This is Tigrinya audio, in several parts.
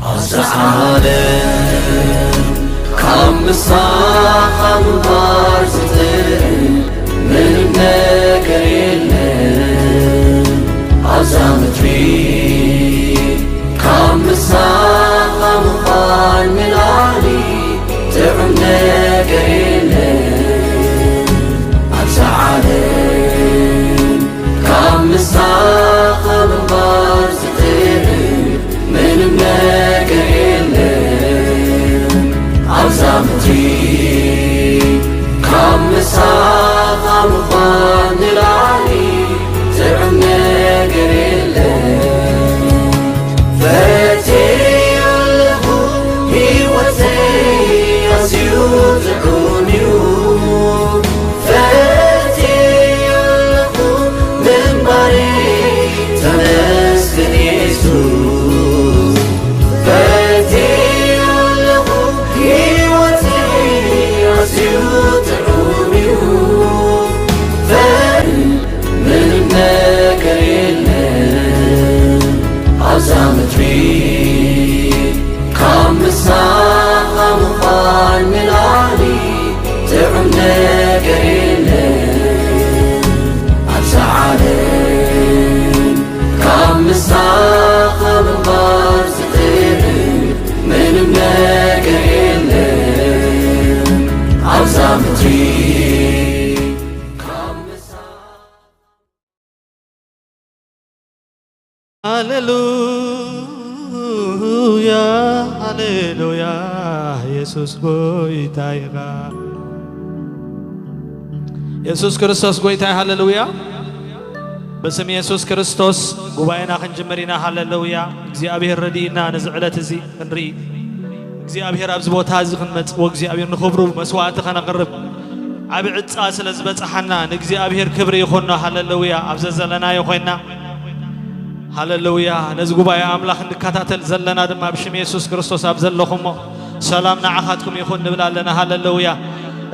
ኣብዛ ዓለም ካብ ምሳኻ ምንባር ዝጥዕም ምንም ነገር የለን። ኣብዛ ምድሪ ካብ ምሳኻ ምዃን ንላዕሊ ጥዑም ነገር የለን። ኣብዛ ዓለም ካብ ምሳኻ ምንባር ዝጥዕም ምንም ነገር የለን። ኣብዛ ምድሪ ካብ ምሳኻ ምዃን ንላዕሊ ጥዑም ነገር የለን። ፈትየዮ ኣለኹ፣ ህይወተይ ኣዝዩ ጥዑም እዩ። ፈትየዮ ኣለኹ፣ ምንባረይ ተመስገን የሱስ። ፈትየዮ ኣለኹ፣ ህይወተይ ኣዝዩ ጥዑም እዩ። ፈ- ምንም ነገር የለን። ኣብዛ ምድሪ ካብ ምሳኻ ምዃን ንላዕሊ ጥዑም ነገር የለን። ኣብዛ ዓለም ካብ ምሳኻ ምንባር ዝጥዕም ምንም ነገር የለን። ኣብዛ ምድሪ ካብ ምሳ- ሃሌሉያ፣ ሃሌሉያ፣ የሱስ ጎይታ ኢኻ። የሱስ ክርስቶስ ጎይታ እዩ። ሃሌሉያ። ብስም የሱስ ክርስቶስ ጉባኤና ክንጅምር ኢና። ሃሌሉያ። እግዚኣብሔር ረድእና ነዚ ዕለት እዚ ክንርኢ፣ እግዚኣብሔር ኣብዚ ቦታ እዚ ክንመጽእ፣ ወእግዚኣብሔር ንኽብሩ መስዋዕቲ ከነቕርብ ዓቢ ዕጻ ስለ ዝበጽሓና ንእግዚኣብሔር ክብሪ ይኹኖ። ሃሌሉያ። ኣብ ዘዘለናዮ ኮይና ሃሌሉያ። ነዚ ጉባኤ ኣምላኽ እንከታተል ዘለና ድማ ብሽም የሱስ ክርስቶስ ኣብ ዘለኹሞ ሰላም ንዓኻትኩም ይኹን ንብል ኣለና። ሃሌሉያ።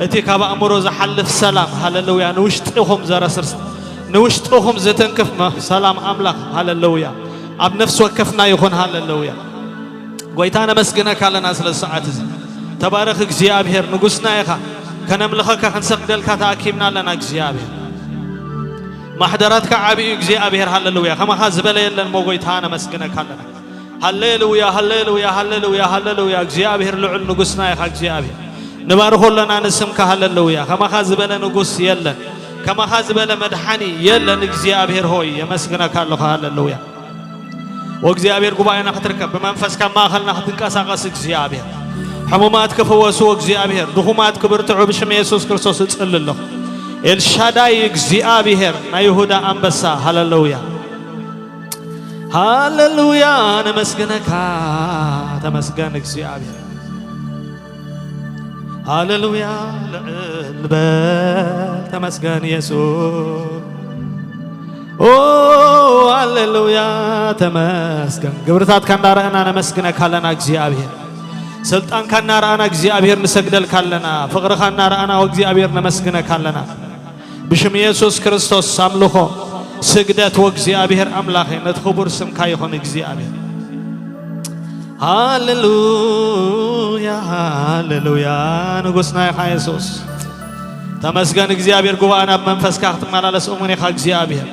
እቲ ካብ ኣእምሮ ዝሓልፍ ሰላም፣ ሃሌሉያ፣ ንውሽጥኹም ዘረስርስ፣ ንውሽጥኹም ዝትንክፍ መ-፣ ሰላም ኣምላኽ፣ ሃሌሉያ፣ ኣብ ነፍሲ ወከፍና ይኹን። ሃሌሉያ። ጎይታ ነመስግነካ ኣለና ስለ ሰዓት እዚ። ተባረኽ እግዚኣብሔር፣ ንጉስና ኢኻ። ከነምልኸካ ክንሰግደልካ ተኣኪብና ኣለና እግዚኣብሔር። ማሕደራትካ ዓቢ እዩ እግዚኣብሔር፣ ሃሌሉያ። ከማኻ ዝበለ የለን እሞ ጎይታ ነመስግነካ ኣለና። ሃሌሉያ፣ ሃሌሉያ፣ ሃሌሉያ፣ ሃሌሉያ። እግዚኣብሔር ልዑል ንጉስና ኢኻ እግዚኣብሔር። ንባርኾ ኣለና ንስምካ፣ ሃሌሉያ። ከማኻ ዝበለ ንጉስ የለን። ከማኻ ዝበለ መድሓኒ የለን እግዚኣብሔር ሆይ፣ የመስግነካ ኣለኹ፣ ሃሌሉያ። ወእግዚኣብሔር ጉባኤና ክትርከብ፣ ብመንፈስካ ኣብ ማእኸልና ክትንቀሳቐስ እግዚኣብሔር። ሕሙማት ክፍወሱ ወእግዚኣብሔር፣ ድኹማት ክብርትዑ ብሽም የሱስ ክርስቶስ እጽሊ ኣለኹ። ኤልሻዳይ እግዚኣብሔር፣ ናይ ይሁዳ ኣንበሳ፣ ሃሌሉያ። ሃሌሉያ፣ ነመስግነካ፣ ተመስገን እግዚኣብሔር። ሃሌሉያ፣ ልዕል በል፣ ተመስገን የሱስ። ኦ፣ ሃሌሉያ፣ ተመስገን። ግብርታትካ እናረኣና ነመስግነካ ኣለና እግዚኣብሔር። ስልጣንካ እናረኣና እግዚኣብሔር ንሰግደልካ ኣለና። ፍቕርኻ እናረኣና ወእግዚኣብሔር ነመስግነካ ኣለና። ብሽም የሱስ ክርስቶስ ኣምልኾ፣ ስግደት ወእግዚኣብሔር ኣምላኸ ነቲ ክቡር ስምካ ይኹን እግዚኣብሔር። ሃሌሉያ፣ ሃሌሉያ፣ ንጉስና ኢኻ የሱስ። ተመስገን እግዚኣብሔር፣ ጉባኤና ብመንፈስካ ክትመላለስ እሙን ኢኻ እግዚኣብሔር።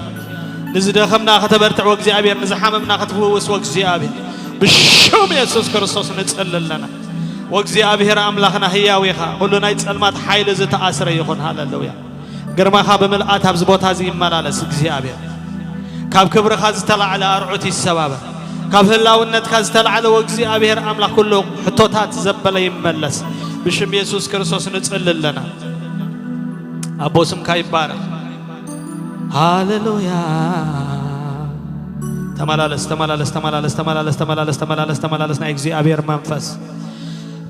ንዝደኸምና ከተበርትዕ ወእግዚኣብሔር፣ ንዝሓመምና ክትፍውስ ወእግዚኣብሔር፣ ብሽም የሱስ ክርስቶስ ንጽሊ ኣለና። ወእግዚኣብሔር ኣምላኽና ህያው ኢኻ። ኩሉ ናይ ጸልማት ሓይሊ ዝተኣስረ ይኹን። ሃሌሉያ። ግርማኻ ብምልኣት ኣብዚ ቦታ እዚ ይመላለስ እግዚኣብሔር። ካብ ክብርኻ ዝተላዕለ ኣርዑት ይሰባበር። ካብ ህላውነትካ ዝተላዕለ ወእግዚኣብሔር ኣምላኽ ኩሉ ሕቶታት ዘበለ ይመለስ። ብሽም የሱስ ክርስቶስ ንጽሊ ኣለና። ኣቦ ስምካ ይባረኽ። ሃሌሉያ። ተመላለስ፣ ተመላለስ፣ ተመላለስ፣ ተመላለስ፣ ተመላለስ፣ ተመላለስ፣ ተመላለስ ናይ እግዚኣብሔር መንፈስ።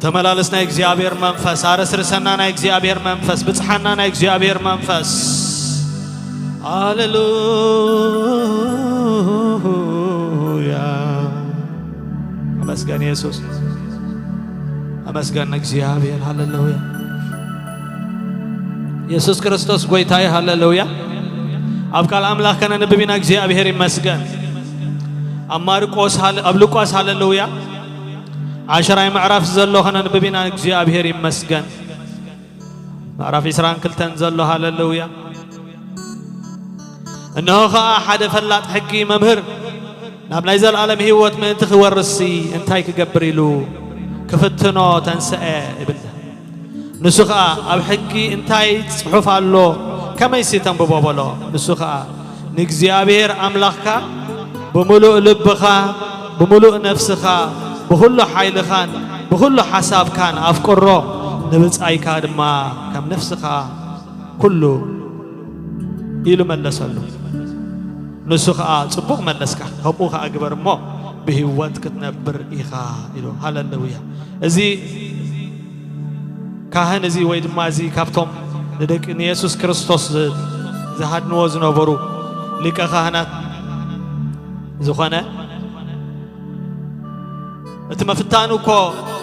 ተመላለስ ናይ እግዚኣብሔር መንፈስ። ኣረስርሰና ናይ እግዚኣብሔር መንፈስ። ብጽሓና ናይ እግዚኣብሔር መንፈስ። ሃሌሉያ። ኣመስገን የሱስ። ኣመስገን እግዚኣብሔር። ሃሌሉያ። የሱስ ክርስቶስ ጎይታ እዩ። ሃሌሉያ። ኣብ ቃል ኣምላኽ ከነንብብ ኢና። እግዚኣብሔር ይመስገን። ኣብ ማርቆስ ሃለ-፣ ኣብ ሉቃስ ሃለሉያ ዓሸራይ ምዕራፍ ዘሎ ከነንብብ ኢና። እግዚኣብሔር ይመስገን። ምዕራፍ ዕስራን ክልተን ዘሎ ሃለሉያ። እነሆ ኸኣ ሓደ ፈላጥ ሕጊ መምህር ናብ ናይ ዘለኣለም ህይወት ምእንቲ ክወርስሲ እንታይ ክገብር ኢሉ ክፍትኖ ተንስአ ይብል። ንሱ ኸኣ ኣብ ሕጊ እንታይ ጽሑፍ ኣሎ ከመይሲ ተንብቦ በሎ። ንሱ ኸኣ ንእግዚኣብሔር ኣምላኽካ ብምሉእ ልብኻ፣ ብምሉእ ነፍስኻ፣ ብኹሉ ሓይልኻን ብኹሉ ሓሳብካን ኣፍቅሮ፣ ንብጻይካ ድማ ከም ነፍስኻ ኩሉ ኢሉ መለሰሉ። ንሱ ኸኣ ጽቡቕ መለስካ፣ ከምኡ ኸኣ ግበር እሞ ብህይወት ክትነብር ኢኻ ኢሉ። ሃለሉያ። እዚ ካህን እዚ ወይ ድማ እዚ ካብቶም ንደቂ ንየሱስ ክርስቶስ ዝ-፣ ዝሃድንዎ ዝነበሩ ሊቀ ካህናት ዝኾነ እቲ መፍታኑ እኮ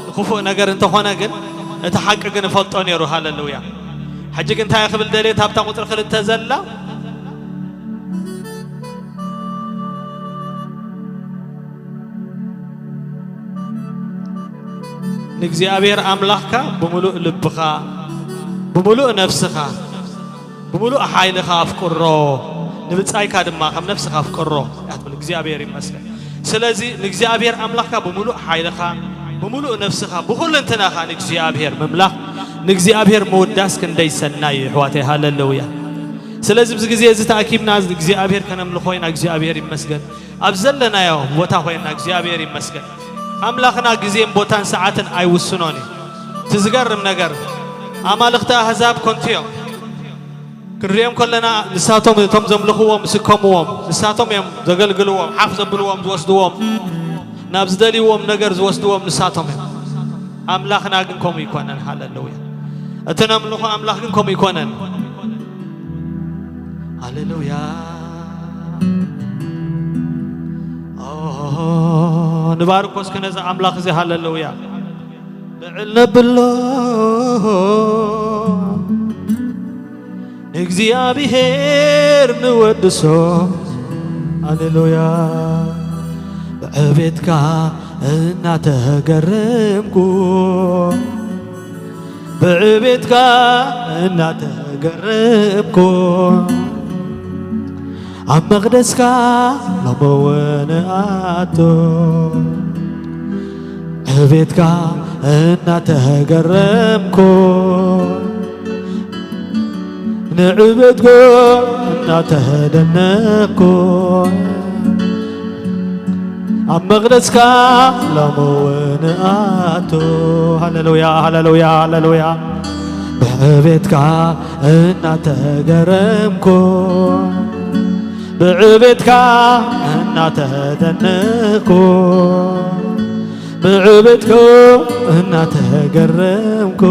ንክፉእ ነገር እንተኾነ ግን እቲ ሓቂ ግን እፈልጦ ነይሩ። ሃለሉያ። ሕጂ ግን እንታይ ክብል ደልየ ኣብታ ቁጽሪ ክልተ ዘላ ንእግዚኣብሔር ኣምላኽካ ብምሉእ ልብኻ፣ ብምሉእ ነፍስኻ፣ ብምሉእ ሓይልኻ ኣፍቅሮ፣ ንብጻይካ ድማ ከም ነፍስኻ ኣፍቅሮ እያ ትብል። እግዚኣብሔር ይመስገን። ስለዚ ንእግዚኣብሔር ኣምላኽካ ብምሉእ ሓይልኻ፣ ብምሉእ ነፍስኻ፣ ብኹሉ እንትናኻ ንእግዚኣብሔር ምምላኽ፣ ንእግዚኣብሔር ምውዳስ ክንደይ ሰናይ እዩ፣ ኣሕዋተይ። ሃለሉያ። ስለዚ ኣብዚ ግዜ እዚ ተኣኪብና እግዚኣብሔር ከነምልኾ ኢና። እግዚኣብሔር ይመስገን። ኣብ ዘለናዮ ቦታ ኮይና እግዚኣብሔር ይመስገን። ኣምላኽና ግዜን ቦታን ሰዓትን ኣይውስኖን እዩ። እቲ ዝገርም ነገር ኣማልኽቲ ኣህዛብ ኮንቱ እዮም። ክንሪኦም ከለና ንሳቶም እቶም ዘምልኽዎም ዝስከምዎም፣ ንሳቶም እዮም ዘገልግልዎም፣ ሓፍ ዘብልዎም ዝወስድዎም፣ ናብ ዝደልይዎም ነገር ዝወስድዎም ንሳቶም እዮም። ኣምላኽና ግን ከምኡ ይኮነን። ሃለሉያ። እቲ ነምልኾ ኣምላኽ ግን ከምኡ ይኮነን። ሃሌሉያ። ኦ፣ ንባርኮ እስከ ነዚ ኣምላኽ እዚ። ሃሌሉያ። ልዕል ነብሎ ንእግዚኣብሔር ንወድሶ። ሃሌሉያ። ብዕቤትካ እናተገረምኩ፣ ብዕቤትካ እናተገረምኩ፣ ኣብ መቕደስካ ሎሚ እውን እኣቱ። ዕቤትካ እናተገረምኩ፣ ንዕቤትካ እናተደነቅኩ፣ ኣብ መቕደስካ ሎሚ እውን እኣቱ። ሃሌሉያ፣ ሃሌሉያ፣ ሃሌሉያ። ብዕቤትካ እናተገረምኩ፣ ብዕቤትካ እናተደነቅኩ፣ ብዕቤትካ እናተገረምኩ፣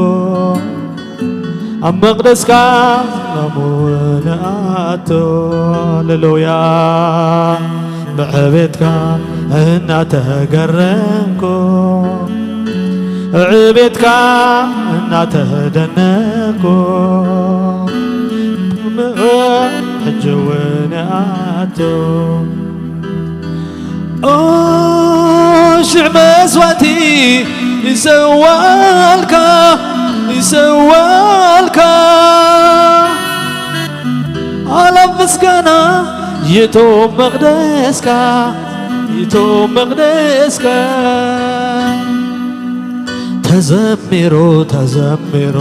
ኣብ መቕደስካ ሎሚ እውን እኣቱ። ሃሌሉያ። ብዕቤትካ እናተገረምኩ፣ ዕቤትካ እናተደነቅኩ፣ ሕጂ እውን እኣቱ። ኦ፣ ሽዕ መስዋእቲ ይሰዋልካ፣ ይሰዋልካ። ኣላፍ ምስጋና ይእቶ መቕደስካ፣ ይእቶ መቕደስካ። ተዘሚሩ፣ ተዘሚሩ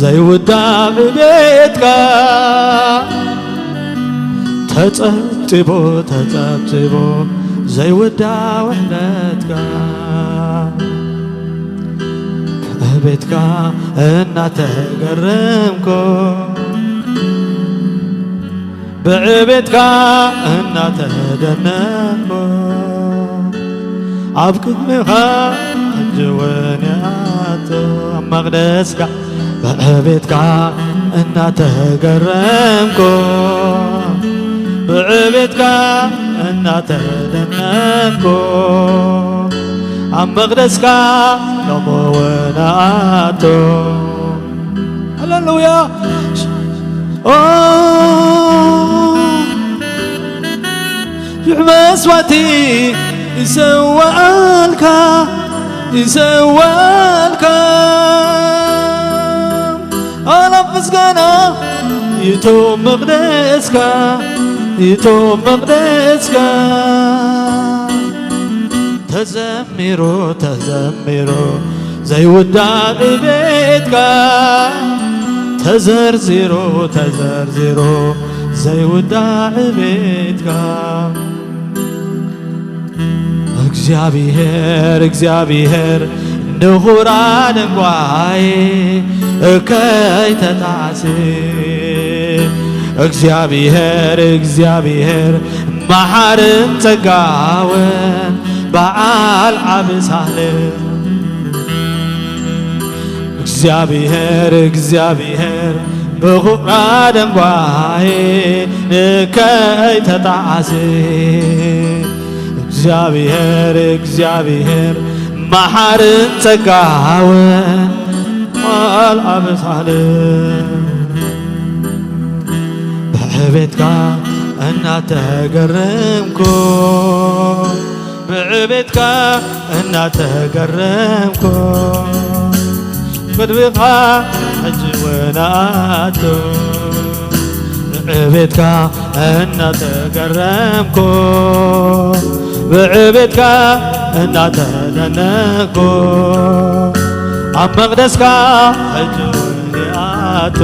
ዘይውዳእ ዕቤትካ፣ ተጸብጺቡ፣ ተጸብጺቡ ዘይውዳእ ውሕደትካ። ዕቤትካ እናተገረምኩ፣ ብዕቤትካ እናተደነቅኩ፣ ኣብ ቅድሜኻ ሕጂ እውን ይኣቱ። ኣብ መቕደስካ ብዕቤትካ እናተገረምኩ፣ ብዕቤትካ እናተደነቅኩ፣ ኣብ መቕደስካ ሎሚ እውን እኣቱ። ሃሌሉያ። ኦ፣ መስዋዕቲ ይሰዋኣልካ፣ ይሰዋኣልካ። ኣላፍ ምስጋና ይቶም መቕደስካ፣ ይቶም መቕደስካ። ተዘሚሩ፣ ተዘሚሩ ዘይውዳእ ቤትካ፣ ተዘርዚሩ፣ ተዘርዚሩ ዘይውዳእ ቤትካ። እግዚኣብሔር፣ እግዚኣብሔር ንኹራ ደንጓይ እከይ ተጣዕሲ። እግዚኣብሔር፣ እግዚኣብሔር መሓርን ጸጋውን በዓል ዓቢ ሳህል። እግዚኣብሔር፣ እግዚኣብሔር ብኹራ ደንጓይ ንከይ ተጣዓሲ። እግዚኣብሔር፣ እግዚኣብሔር መሓርን ጸጋውን በዓል ዓቢ ሳህል። ብዕቤትካ እናተገረምኩ፣ ብዕቤትካ እናተገረምኩ፣ ቅድሚኻ ሕጂ እውን ኣቱ። ብዕቤትካ እናተገረምኩ፣ ብዕቤትካ እናተደነቅኩ፣ ኣብ መቕደስካ ሕጂ እውን ይኣቱ።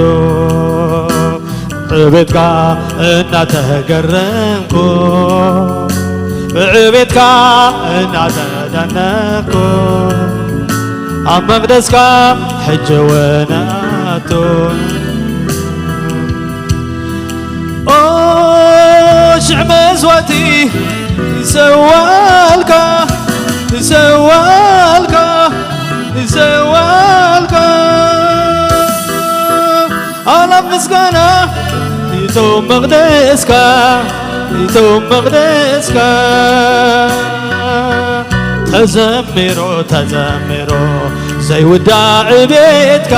ብዕቤትካ እናተገረምኩ፣ ብዕቤትካ እናተደነቅኩ፣ ኣብ መቕደስካ ሕጂ እውን ኣቱ። ኦ ሽዕ መስዋዕቲ ይሰዋልካ፣ ይሰዋልካ፣ ይሰዋልካ። ኣላፍ ምስጋና ይቶም መቕደስካ፣ ይቶም መቕደስካ። ተዘሚሩ፣ ተዘሚሩ ዘይውዳእ ቤትካ።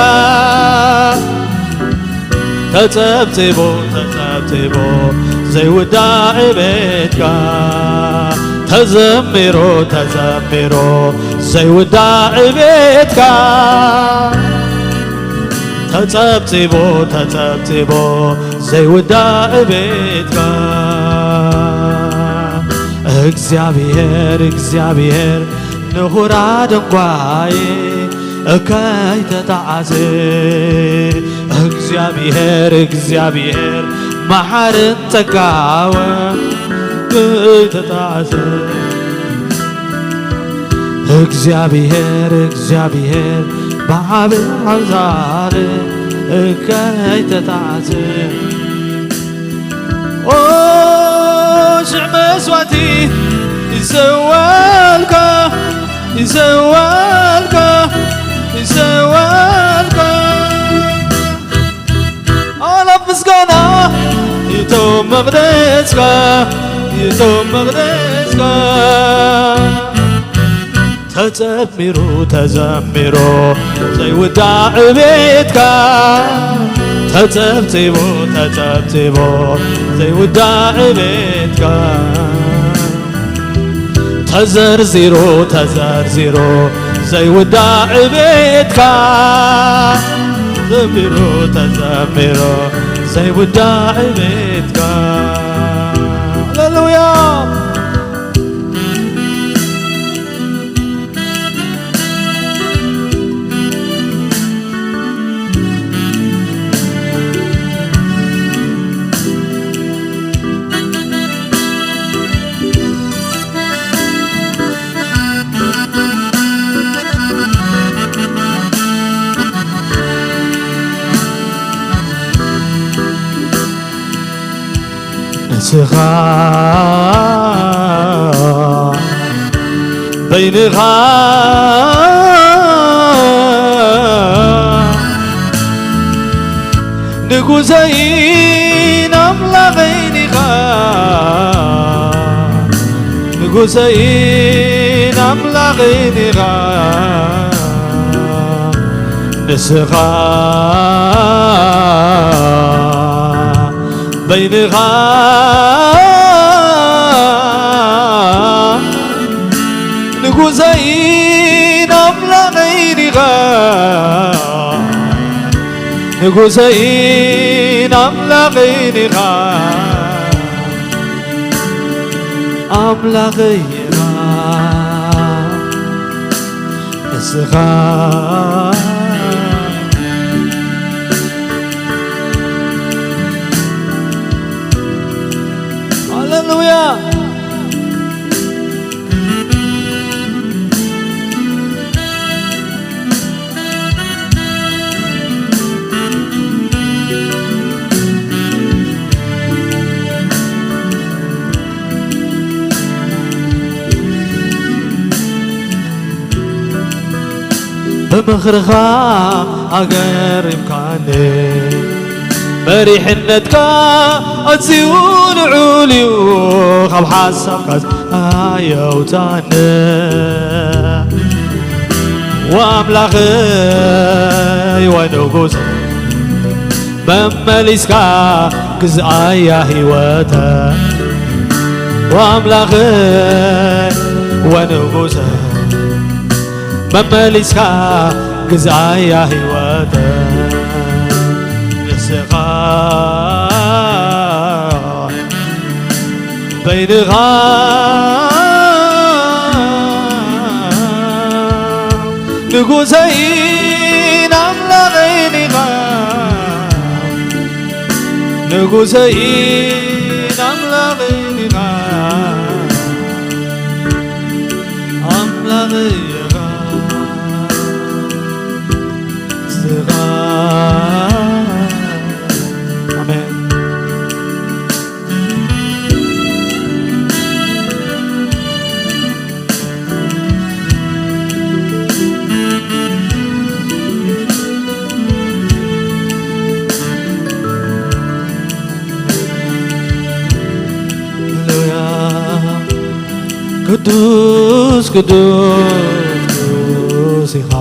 ተጸብጺቡ፣ ተጸብጺቡ ዘይውዳእ ቤትካ። ተዘሚሩ፣ ተዘሚሩ ዘይውዳእ ቤትካ። ተጸብጺቡ፣ ተጸብጺቡ ዘይውዳእ ቤትካ። እግዚኣብሔር፣ እግዚኣብሔር ንኹራ ደንጓይ እከይ ተጣዓሰ። እግዚኣብሔር፣ እግዚኣብሔር መሓርን ጸጋውን እከይ ተጣዓሰ። እግዚኣብሔር፣ እግዚኣብሔር ብዓቢ ሓንሳብ እከይ ተጣዓሰ። ኦ ሽዕ መስዋዕቲ ይሰዋልካ፣ ይሰዋልካ፣ ይሰዋልካ። ኣላፍ ምስጋና ይቶም መቕደስካ፣ ይቶም መቕደስካ። ተጸሚሩ፣ ተዘሚሩ ዘይውዳእ ቤትካ። ተጸብጺቡ፣ ተጸብጺቡ ዘይውዳእ ቤትካ። ተዘርዚሩ፣ ተዘርዚሩ ዘይውዳእ ቤትካ። ተዘሚሩ፣ ተዘሚሩ ዘይውዳእ ቤትካ። ሃሌሉያ። ንስኻ በይንኻ ንጉሰይን ኣምላኸይን ኢኻ፣ ንጉሰይን ኣምላኸይን ኢኻ። ንስኻ በይንኻ ንጉሰይን ኣምላኸይን ኢኻ፣ ኣምላኸይ ኢኻ ንስኻ። ሃሌሉያ። ብምኽርኻ ኣገሪምካኒ፣ መሪሕነትካ ኣዝዩ ልዑል እዩ፣ ካብ ሓሳብካ ኣየውጻኒ። ወኣምላኸይ ወንጉስ መመሊስካ ግዝኣያ ህይወተ፣ ወኣምላኸይ ወንጉሰ መመሊስካ ግዝኣያ ህይወተ። ንስኻ በይንኻ ንጉሰይን ኣምላኸይን ኢኻ፣ ንጉሰይን ኣምላኸይን ኢኻ፣ ኣምላኸይ ኢኻ ንስኻ። ኣሜን። ሃሌሉያ። ቅዱስ፣ ቅዱስ፣ ቅዱስ ኢኻ።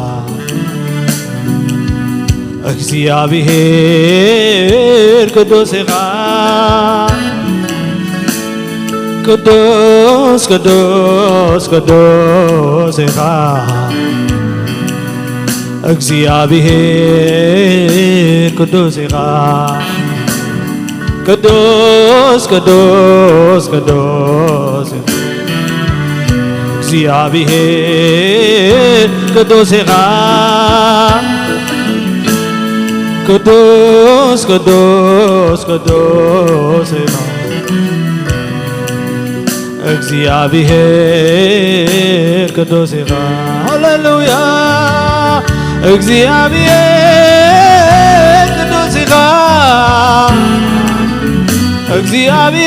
እግዚኣብሔር ቅዱስ ኢኻ፣ ቅዱስ፣ ቅዱስ፣ ቅዱስ ኢኻ። እግዚኣብሔር ቅዱስ ኢኻ፣ ቅዱስ፣ ቅዱስ፣ ቅዱስ እግዚኣብሔር ቅዱስ ኢኻ፣ ቅዱስ፣ ቅዱስ፣ ቅዱስ ኢኻ። እግዚኣብሔር ቅዱስ ኢኻ። ሃሌሉያ። እግዚኣብሔር ቅዱስ ኢኻ።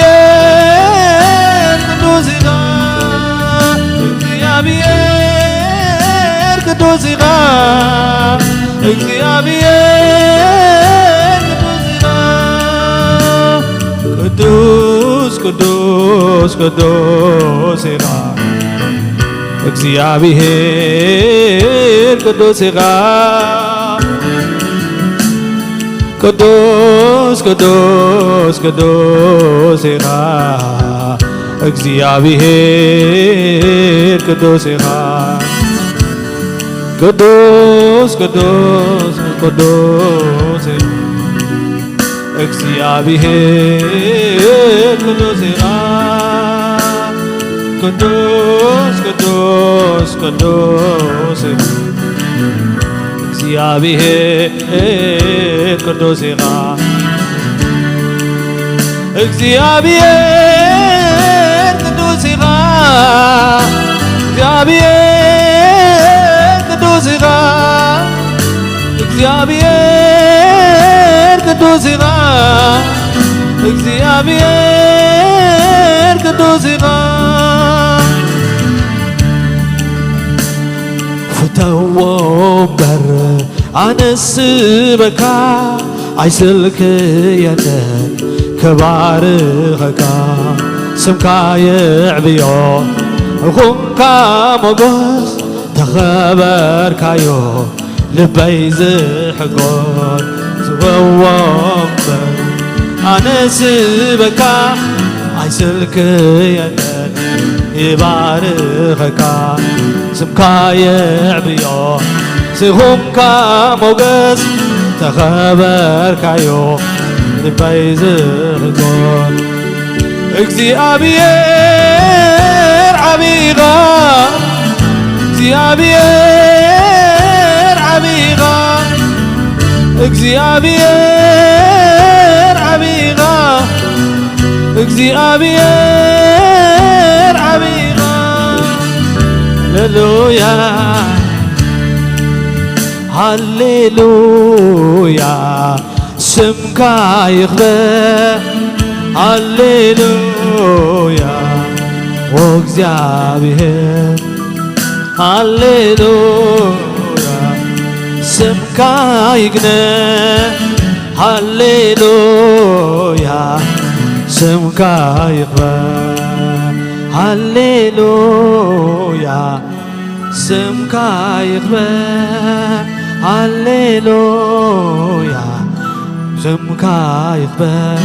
እግዚኣብሔር ቅዱስ ኢኻ። እግዚኣብሔር ቅዱስ ኢኻ። እግዚኣብሔር ቅዱስ ኢኻ። ቅዱስ፣ ቅዱስ፣ ቅዱስ ኢኻ። እግዚኣብሔር ቅዱስ ኢኻ። ቅዱስ፣ ቅዱስ፣ ቅዱስ ኢኻ። እግዚኣብሔር ቅዱስ ኢኻ። ቅዱስ፣ ቅዱስ፣ ቅዱስ ኢኻ። እግዚኣብሔር ቅዱስ ኢኻ። ቅዱስ፣ ቅዱስ፣ ቅዱስ ኢኻ። እግዚኣብሔር ቅዱስ ኢኻ። እግዚኣብሔር ቅዱስ ኢኻ። እግዚኣብሔር ቅዱስ ኢኻ። እግዚኣብሔር ቅዱስ ኢኻ። እግዚኣብሔር ቅዱስ ኢኻ። ፍተዎ እምበር ኣነስ በካ ኣይስልክየንን ክባርኸካ ስምካ የዕብዮ ይኹንካ ሞጎስ ተኸበርካዮ ልበይ ዝሕጎስ ዝወዎ እምበር ኣነስ በካ ኣይስልክየንን ይባርኸካ ስምካ የዕብዮ ስኹምካ ሞገስ ተኸበርካዮ ልበይ ዝኽቶን እግዚኣብሔር ዓቢኻ፣ እግዚኣብሔር ዓቢኻ፣ እግዚኣብሔር ዓቢኻ፣ እግዚኣብሔር ዓቢኻ። ሃሌሉያ፣ ሃሌሉያ፣ ስምካ ይኽበር። ሃሌሉያ፣ ኦ እግዚኣብሔር፣ ሃሌሉያ፣ ስምካ ይግነ። ሃሌሉያ፣ ስምካ ይኽበር። ሃሌሉያ፣ ስምካ ይኽበር። ሃሌሉያ፣ ስምካ ይኽበር።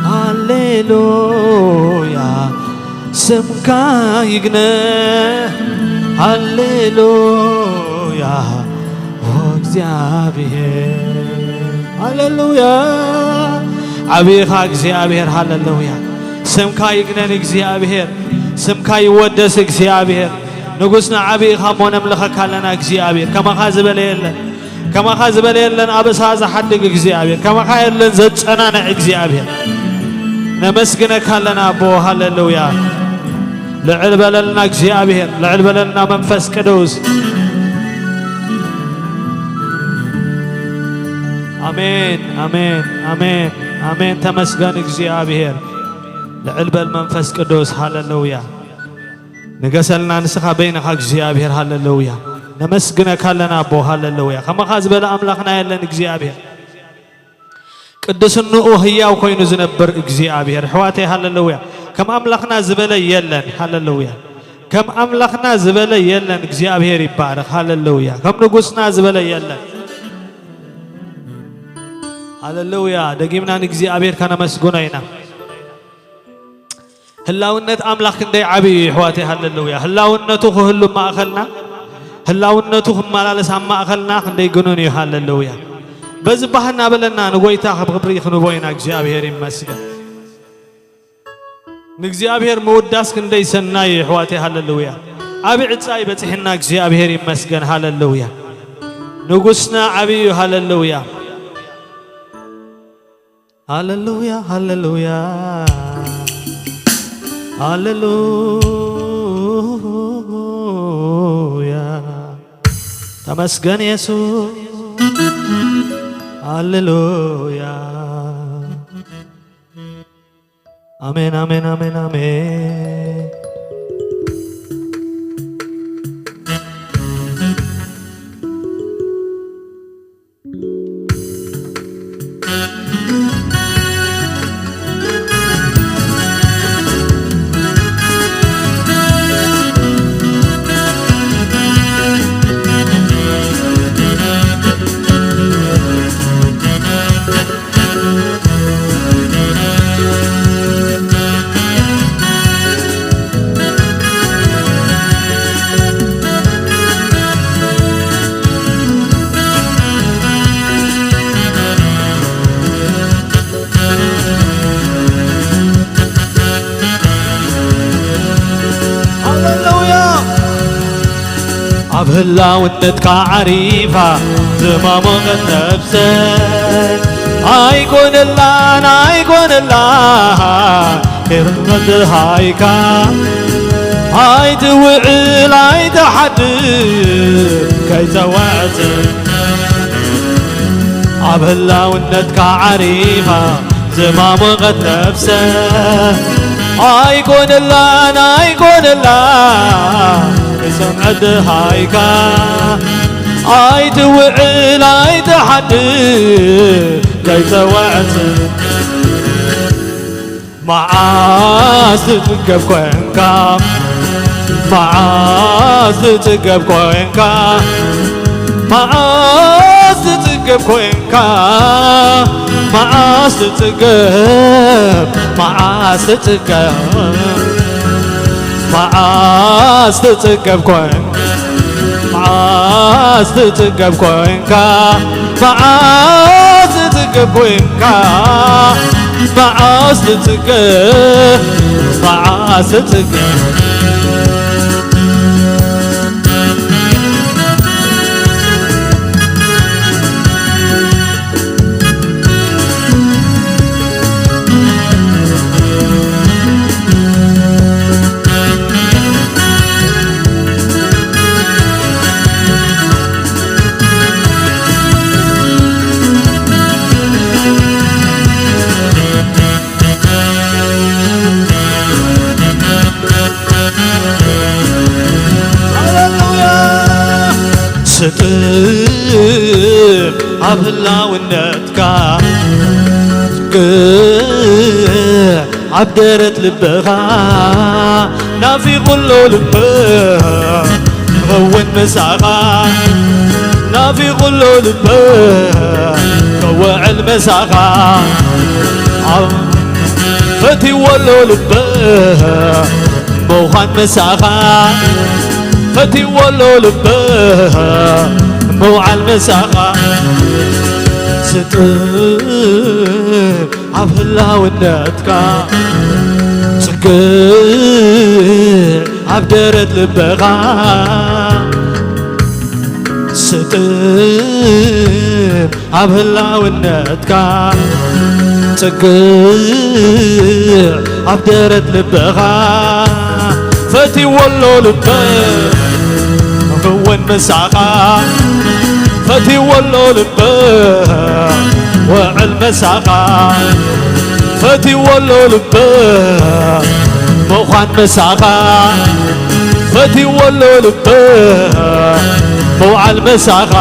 ሃሌሉያ፣ ስምካ ይግነ። ሃሌሉያ፣ ኦ እግዚኣብሔር። ሃሌሉያ፣ ዓቢኻ እግዚኣብሔር። ሃሌሉያ፣ ስምካ ይግነን እግዚኣብሔር። ስምካ ይወደስ እግዚኣብሔር። ንጉስና ዓቢኻ እሞ ነምልኸካ ኣለና እግዚኣብሔር። ከማኻ ዝበለ የለን። ከማኻ ዝበለ የለን። ኣበሳ ዝሓድግ እግዚኣብሔር። ከማኻ የለን ዘጨናንዕ እግዚኣብሔር። ነመስግነካ ኣለና ኣቦ። ሃሌሉያ። ልዕል በለልና እግዚኣብሔር። ልዕል በለልና መንፈስ ቅዱስ። ኣሜን፣ ኣሜን፣ ኣሜን፣ ኣሜን። ተመስገን እግዚኣብሔር። ልዕል በል መንፈስ ቅዱስ። ሃሌሉያ። ንገሰልና ንስኻ በይንኻ እግዚኣብሔር። ሃሌሉያ። ነመስግነካ ኣለና ኣቦ። ሃሌሉያ። ከማኻ ዝበለ ኣምላኽና የለን እግዚኣብሔር። ቅድስንኡ ህያው ኮይኑ ዝነብር እግዚኣብሔር። ኣሕዋተይ፣ ሃሌሉያ። ከም ኣምላኽና ዝበለ የለን። ሃሌሉያ። ከም ኣምላኽና ዝበለ የለን። እግዚኣብሔር ይባረኽ። ሃሌሉያ። ከም ንጉስና ዝበለ የለን። ሃሌሉያ። ደጊምና ንእግዚኣብሔር ከነመስግኖ ኢና። ህላውነት ኣምላኽ ክንደይ ዓብዪ እዩ፣ ኣሕዋተይ። ሃሌሉያ። ህላውነቱ ክህሉ ኣብ ማእኸልና፣ ህላውነቱ ክመላለስ ኣብ ማእኸልና ክንደይ ግኑን እዩ። ሃሌሉያ። በዚ ባህ እናበለና ንጎይታ ክብሪ ክንቦ ኢና። እግዚኣብሔር ይመስገን። ንእግዚኣብሔር ምውዳስ ክንደይ ሰናይ እዩ፣ ኣሕዋተይ። ሃሌሉያ። ዓቢ ዕጻ እዩ በጺሕና። እግዚኣብሔር ይመስገን። ሃሌሉያ። ንጉስና ዓቢ እዩ። ሃሌሉያ። ሃሌሉያ፣ ሃሌሉያ፣ ሃሌሉያ። ተመስገን የሱስ። ሃሌሉያ። ኣሜን፣ ኣሜን፣ ኣሜን፣ ኣሜን። ሃሌሉያ። ኣብ ህላውነትካ ዓሪፋ ዝማሞቐት ነፍሰ ኣይኮነላን፣ ኣይኮነላን ክብረት ሃይካ። ኣይትውዕል ኣይትሓድር ከይጸዋዕት ኣብ ህላውነትካ ዓሪፋ ዝማሞቐት ነፍሰ ኣይኮነላን ኣይኮነላን ክሰምዐ ድሃይካ ኣይትውዕል ኣይትሓድር ከይጸዋዕት መዓስ ትጽገብ ኮንካ መዓስ ትጽገብ ኮንካ መዓስ ትጽገብ ኮንካ መዓስ ትጽገብ መዓስ ትጽገብ መዓስ ትጽገብ ኮንካ መዓስ ትጽገብ ኮንካ መዓስ ትጽገብ ኮይንካ፣ መዓስ ትጽገብ፣ መዓስ ትጽገብ። ሃሌሉያ። ስጥም ኣብ ህላውነትካ፣ ጽግዕ ኣብ ደረት ልብኻ፣ ናፊቑ ኣሎ ልበይ ክኸውን ምሳኻ፣ ናፊቑ ኣሎ ልበይ ክውዕል ምሳኻ፣ ኣብ ፈትይዎ ኣሎ ልበይ ምዃን ምሳኻ፣ ፈትይዎ ኣሎ ልበይ ምውዓል ምሳኻ፣ ስጥም ኣብ ህላውነትካ፣ ጽግዕ ኣብ ደረት ልብኻ፣ ስጥም ኣብ ህላውነትካ፣ ጽግዕ ኣብ ደረት ልብኻ፣ ፈትይዎ ኣሎ ልበይ ክውን ምሳኻ፣ ፈትይዎ ኣሎ ልበይ ውዕል ምሳኻ፣ ፈትይዎ ኣሎ ልበይ ምዃን ምሳኻ፣ ፈትይዎ ኣሎ ልበይ ምውዓል ምሳኻ።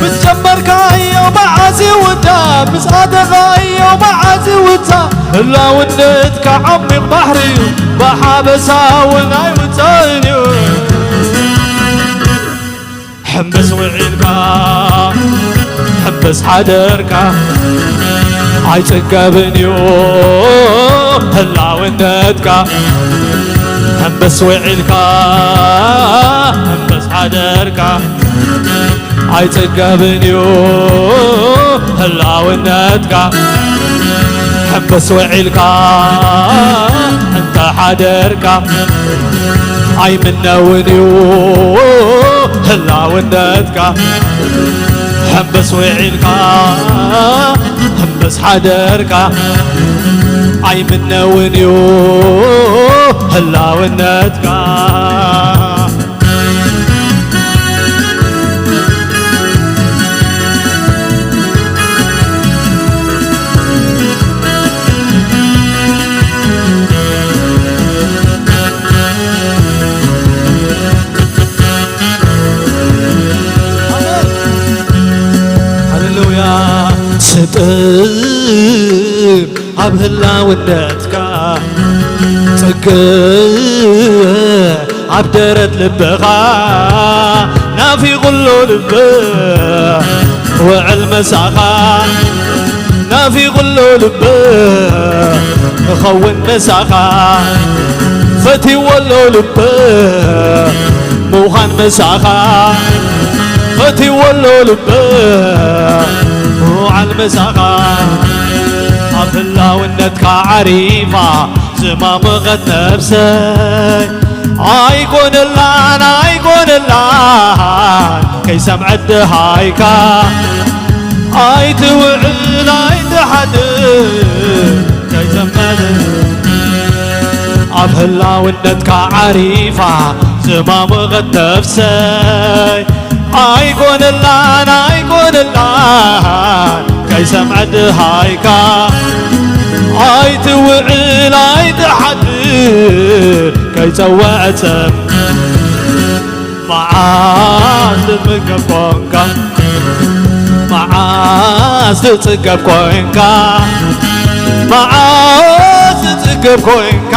ምስ ጀመርካዮ መዓስ ይውዳእ፣ ምስ ኣተኻዮ መዓስ ይውጻእ፣ ህላውነትካ ዓሚቕ ባሕሪ እዩ፣ ብሓበሳ እውን ኣይውጻእን እዩ። ሕምብስ ውዒልካ፣ ሕምብስ ሓደርካ፣ ኣይጽገብን እዩ ህላውነትካ። ሕምብስ ውዒልካ፣ ሕምብስ ሓደርካ፣ ኣይጽገብን እዩ ህላውነትካ። ሕምብስ ውዒልካ እንተ ሓደርካ፣ ኣይምነውን እዩ ህላውነትካ። ሕምብስ ውዒልካ፣ ሕምብስ ሓደርካ፣ ኣይምነውን እዩ ህላውነትካ። ሃሌሉያ። ስጥም ኣብ ህላውነትካ፣ ጽግዕ ኣብ ደረት ልብኻ፣ ናፊቑ ኣሎ ልበይ ክውዕል ምሳኻ፣ ናፊቑ ኣሎ ልበይ ክኸውን ምሳኻ፣ ፈትይዎ ኣሎ ልበይ ምዃን ምሳኻ፣ ፈትይዎ ኣሎ ልበይ ምውዓል ምሳኻ። ኣብ ህላውነትካ ዓሪፋ ዝማመቐት ነፍሰይ፣ ኣይኮነላን ኣይኮነላን ከይሰምዐት ደሃይካ፣ ኣይትውዕል ኣይትሓድር ከይሰምዐት። ኣብ ህላውነትካ ዓሪፋ ዝማመቐት ነፍሰይ፣ ኣይኮነላን ኣይኮነላን ከይሰምዐት ደሃይካ፣ ኣይትውዕል ኣይትሓድር ከይጸወዐት ሰብ። መዓስ ትጽገብ ኮንካ፣ መዓስ ትጽገብ ኮንካ፣ መዓስ ትጽገብ ኮንካ፣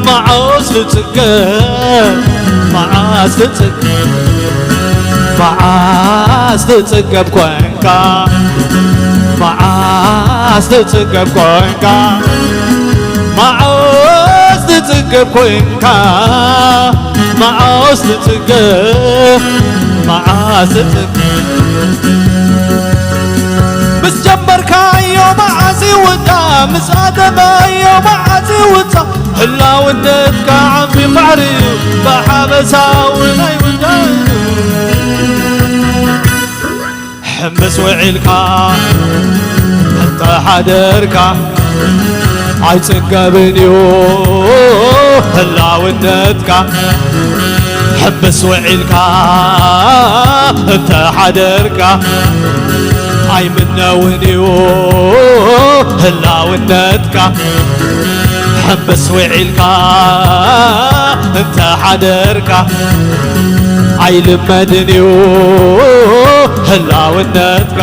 መዓስ ትጽገብ፣ መዓስ ትጽገብ፣ መዓስ ትጽገብ ኮንካ፣ መዓስ ትጽገብ ኮንካ፣ መዓስ ትጽገብ ኮንካ፣ መዓስ ትጽገብ፣ መዓስ ትጽገብ። ምስ ጀመርካዮ መዓስ ይውዳእ፣ ምስ ኣተኻዮ መዓስ ይውዳእ፣ ህላውነትካ ዓሚቕ ባሕሪ እዩ፣ ብሓበሳ እውን ኣይውዳእን እዩ። ሕምብስ ውዒልካ እንተ ሓደርካ፣ ኣይጽገብን እዩ ህላውነትካ። ሕምብስ ውዒልካ እንተ ሓደርካ፣ ኣይምነውን እዩ ህላውነትካ። ሕምብስ ውዒልካ እንተ ሓደርካ፣ ኣይልመድን እዩ ህላውነትካ።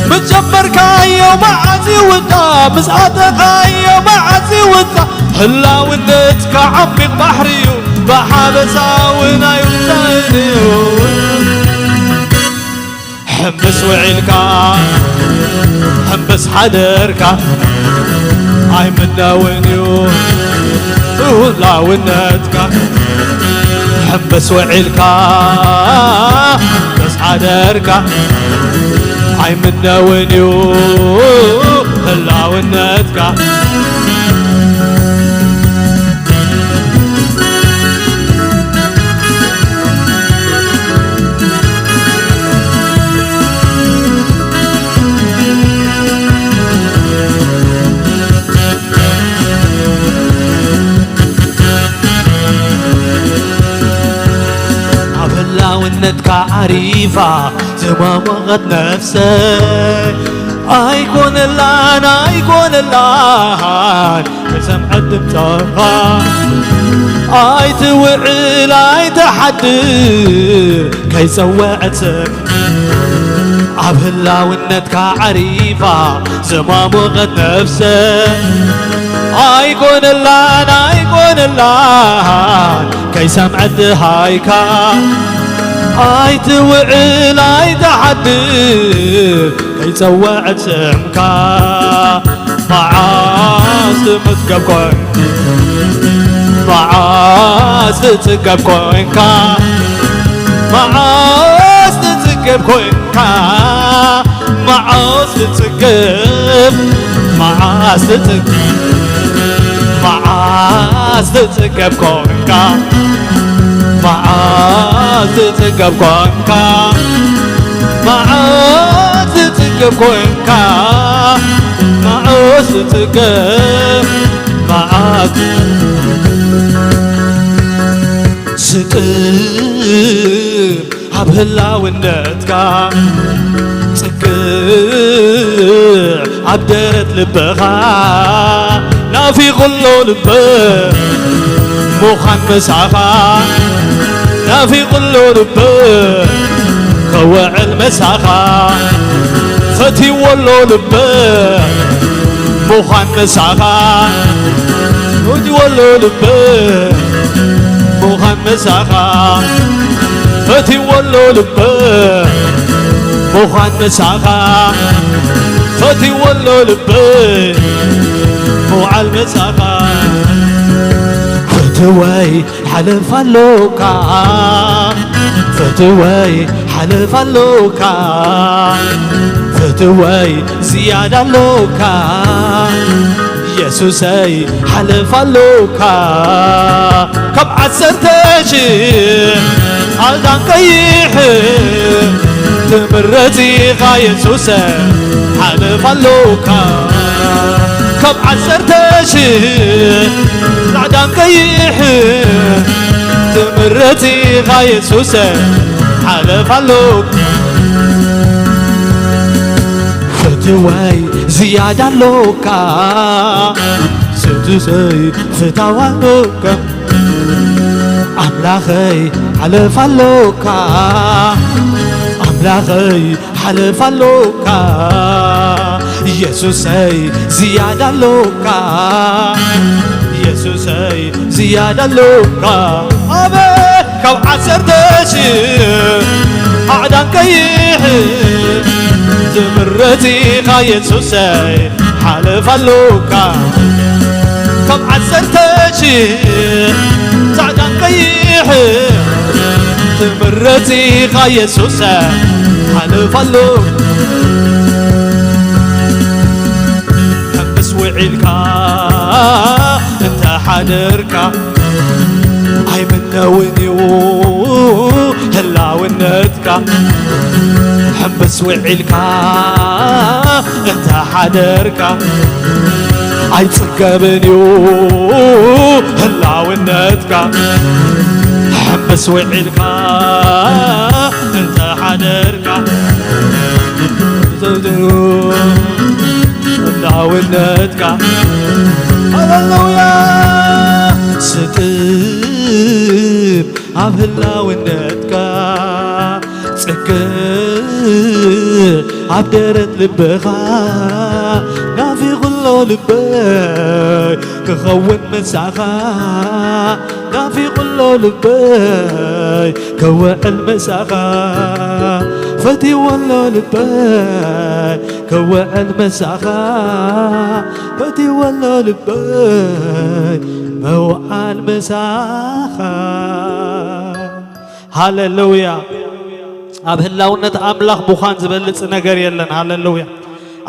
ምስ ጀመርካዮ መዓስ ይውዳእ፣ ምስ ኣተኻዮ መዓስ ይውዳእ፣ ህላውነትካ ዓሚቕ ባሕሪ እዩ፣ ብሓበሳ እውን ኣይውዳእን እዩ። ሕምብስ ውዒልካ፣ ሕምብስ ሓደርካ፣ ኣይምነውን እዩ ህላውነትካ። ሕምብስ ውዒልካ፣ ሕምብስ ሓደርካ፣ ኣይምነውን እዩ ህላውነትካ። ኣብ ህላውነትካ ዓሪፋ ዝማሞቐት ነፍሰይ፣ ኣይኮነላን ኣይኮነላን ክሰምዐት ድምፅኻ። ኣይትውዕል ኣይትሓድር ከይፀወዐት ስም ኣብ ህላውነትካ ዓሪፋ ዝማሞቐት ነፍሰ። ኣይኮነላን ኣይኮነላን ከይሰምዐት ድሃይካ። ኣይትውዕል ኣይትሓድር ከይጸወዐት ስምካ። መዓስ ትመዝገብ ኮንካ፣ መዓስ ትጽገብ ኮንካ፣ መዓስ ትጽገብ ኮንካ፣ መዓስ ትጽገብ፣ መዓስ ትጽገብ፣ መዓስ ትጽገብ ኮንካ፣ መዓስ ትጽገብ ኮንካ፣ መዓስ ትጽገብ ኮንካ፣ መዓስ ትጽገብ፣ መዓስ ስጥም ኣብ ህላውነትካ፣ ጽግዕ ኣብ ደረት ልብኻ፣ ናፊቑ ኣሎ ልበ ምዃን ምሳኻ፣ ናፊቑ ኣሎ ልበ ከወዕል ምሳኻ፣ ፈትይዎ ኣሎ ልበ ምዃን ምሳኻ፣ ፈትይዎ ኣሎ ልበ ምዃን ምሳኻ፣ ፈትይዎ ኣሎ ልበ ምዃን ምሳኻ፣ ፈትይዎ ኣሎ ልበ ምውዓል ምሳኻ። ፍትወይ ሓለፍ ኣሎካ፣ ፍትወይ ሓለፍ ኣሎካ፣ ፍትወይ ዝያዳ ኣሎካ፣ የሱሰይ ሓለፍ ኣሎካ። ካብ ዓሰርተ ሽሕ ጻዕዳን ቀይሕ ትምረጽ ኢኻ የሱሰ ሓለፍ ኣሎካ። ካብ ዓሰርተ ሽሕ ጻዕዳን ቀይሕ ትምረጽ ኢኻ የሱሰ ሓለፍ ኣሎካ። ፍትወይ ዝያዳ ኣሎካ፣ ስቱሰይ ፍታዋ ኣሎካ። ኣምላኸይ ሓለፍ ኣሎካ፣ ኣምላኸይ ሓለፍ ኣሎካ፣ የሱሰይ ዝያዳ ኣሎካ፣ የሱሰይ ዝያዳ ኣሎካ። ኣበ ካብ ዓሰርተ ሽሕ ኣዕዳን ቀይሕ ትምረጽ ኢኻ የሱሰይ ሓለፍ ኣሎካ። ካብ ዓሰርተ ሽሕ ጻዕዳን ቀይሕ ትምረጽ ኢኻ የሱሰ ሓለፍ ኣሎ። ሕምስ ውዒልካ እንተ ሓደርካ ኣይምነውን እዩ ህላውነትካ። ሕምስ ውዒልካ እንተ ሓደርካ ኣይጽገብን እዩ ህላውነትካ። ሕምስ ውዒልካ እንተ ሓደርካ ህላውነትካ። ሃሌሉያ። ስጥም ኣብ ህላውነትካ ጽግዕ ኣብ ደረት ልብኻ ናፊቑ ኣሎ ልበይ ክኸውን ምሳኻ ናፊቑ ኣሎ ልበይ ክውዕል ምሳኻ ፈትይዎ ኣሎ ልበይ ክውዕል ምሳኻ ፈትይዎ ኣሎ ልበይ ምውዓል ምሳኻ። ሃሌሉያ። ኣብ ህላውነት ኣምላኽ ምዃን ዝበልጽ ነገር የለን። ሃሌሉያ።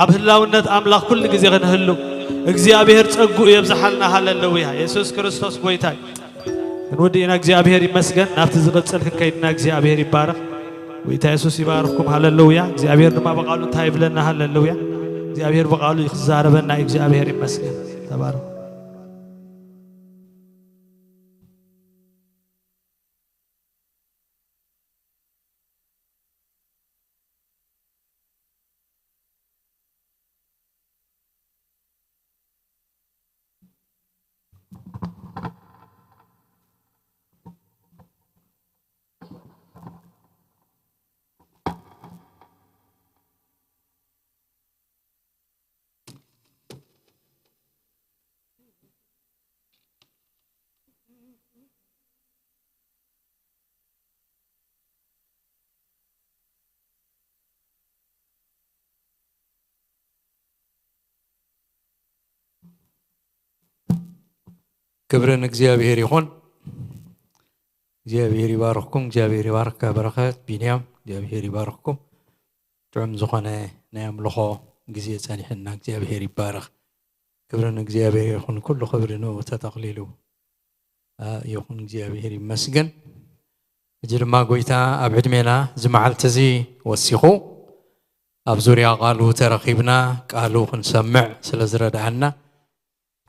ኣብ ህላውነት ኣምላኽ ኩሉ ግዜ ክንህሉ እግዚኣብሔር ጸግኡ የብዝሓልና። ሃሌሉያ። የሱስ ክርስቶስ ጎይታ እዩ። ክንውድእ ኢና። እግዚኣብሔር ይመስገን። ናብቲ ዝቕጽል ክንከይድና እግዚኣብሔር ይባረኽ። ጎይታ የሱስ ይባርኽኩም። ሃሌሉያ። እግዚኣብሔር ድማ ብቓሉ እንታይ ይብለና? ሃሌሉያ። እግዚኣብሔር ብቓሉ ክዛረበና እዩ። እግዚኣብሔር ይመስገን። ተባረኹ። ክብሪ ንእግዚኣብሔር ይኹን። እግዚኣብሔር ይባርኽኩም። እግዚኣብሔር ይባርኽካ በረኸት ቢንያም። እግዚኣብሔር ይባርኽኩም። ጥዑም ዝኾነ ናይ ኣምልኾ ግዜ ጸኒሕና እግዚኣብሔር ይባረኽ። ክብሪ ንእግዚኣብሔር ይኹን። ኩሉ ክብሪ ንኡ ተጠቕሊሉ ይኹን። እግዚኣብሔር ይመስገን። ሕጂ ድማ ጎይታ ኣብ ዕድሜና እዚ መዓልቲ እዚ ወሲኹ ኣብ ዙርያ ቃሉ ተረኺብና ቃሉ ክንሰምዕ ስለ ዝረድኣና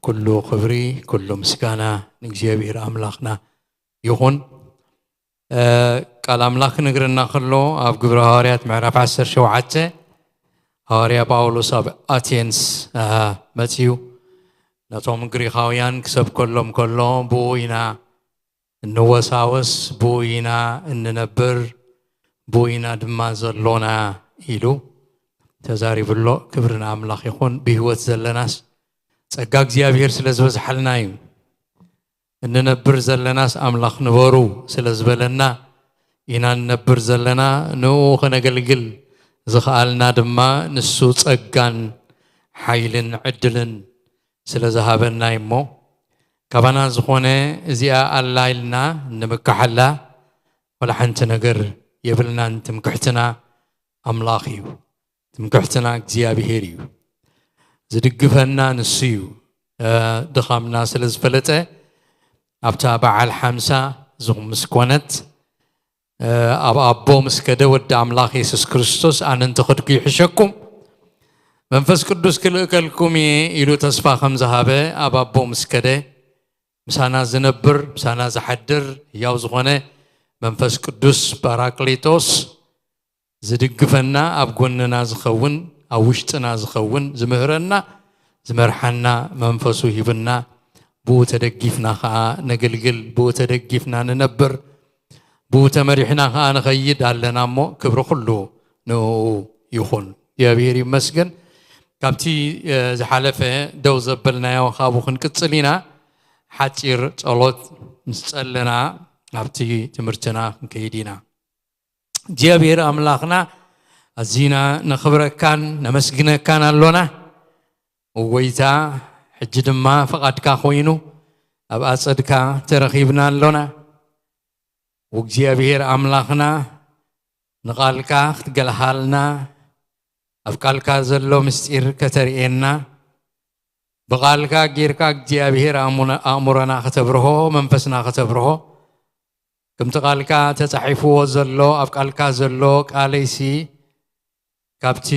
ኩሉ ክብሪ ኩሉ ምስጋና ንእግዚኣብሔር ኣምላኽና ይኹን። ቃል ኣምላኽ ክነግረና ከሎ ኣብ ግብረ ሃዋርያት ምዕራፍ ዓሰርተ ሸውዓተ ሃዋርያ ጳውሎስ ኣብ ኣቴንስ መጺኡ ነቶም ግሪኻውያን ክሰብከሎም ከሎ ብኡ ኢና እንወሳወስ፣ ብኡ ኢና እንነብር፣ ብኡ ኢና ድማ ዘሎና ኢሉ ተዛሪቡ ኣሎ። ክብሪ ንኣምላኽ ይኹን። ብህይወት ዘለናስ ጸጋ እግዚኣብሔር ስለ ዝበዝሓልና እዩ። እንነብር ዘለናስ ኣምላኽ ንበሩ ስለ ዝበለና ኢና ንነብር ዘለና። ንኡ ከነገልግል ዝኸኣልና ድማ ንሱ ጸጋን ሓይልን ዕድልን ስለ ዝሃበና እሞ ካባና ዝኾነ እዚኣ ኣላ ኢልና ንምካሓላ ወላ ሓንቲ ነገር የብልናን። ትምክሕትና ኣምላኽ እዩ። ትምክሕትና እግዚኣብሔር እዩ። ዝድግፈና ንሱ እዩ። ድኻምና ስለ ዝፈለጠ ኣብታ በዓል ሓምሳ ዝኹምስ ኮነት ኣብ ኣቦ ምስ ከደ ወዲ ኣምላኽ የሱስ ክርስቶስ ኣነ እንተኸድኩ ይሕሸኩም መንፈስ ቅዱስ ክልእከልኩም እየ ኢሉ ተስፋ ከም ዝሃበ ኣብ ኣቦ ምስ ከደ ምሳና ዝነብር ምሳና ዝሓድር ህያው ዝኾነ መንፈስ ቅዱስ ጳራቅሊጦስ ዝድግፈና ኣብ ጎንና ዝኸውን ኣብ ውሽጥና ዝኸውን ዝምህረና ዝመርሓና መንፈሱ ሂብና ብኡ ተደጊፍና ከዓ ነገልግል ብኡ ተደጊፍና ንነብር ብኡ ተመሪሕና ከዓ ንኸይድ ኣለና እሞ ክብሪ ኩሉ ንኡ ይኹን እግዚኣብሔር ይመስገን ካብቲ ዝሓለፈ ደው ዘበልናዮ ካብኡ ክንቅፅል ኢና ሓጺር ጸሎት ምስ ጸለና ናብቲ ትምህርትና ክንከይድ ኢና። እግዚኣብሔር ኣምላኽና ኣዚና ነኽብረካን ነመስግነካን ኣሎና። ጎይታ፣ ሕጂ ድማ ፍቓድካ ኮይኑ ኣብ ኣጸድካ ተረኺብና ኣሎና። እግዚኣብሔር ኣምላኽና ንቓልካ ክትገልሃልና፣ ኣብ ቃልካ ዘሎ ምስጢር ከተርእየና፣ ብቓልካ ጌርካ እግዚኣብሔር ኣእሙና-፣ ኣእምሮና ከተብርሆ፣ መንፈስና ከተብርሆ፣ ከምቲ ቃልካ ተጻሒፍዎ ዘሎ፣ ኣብ ቃልካ ዘሎ ቃለይሲ ካብቲ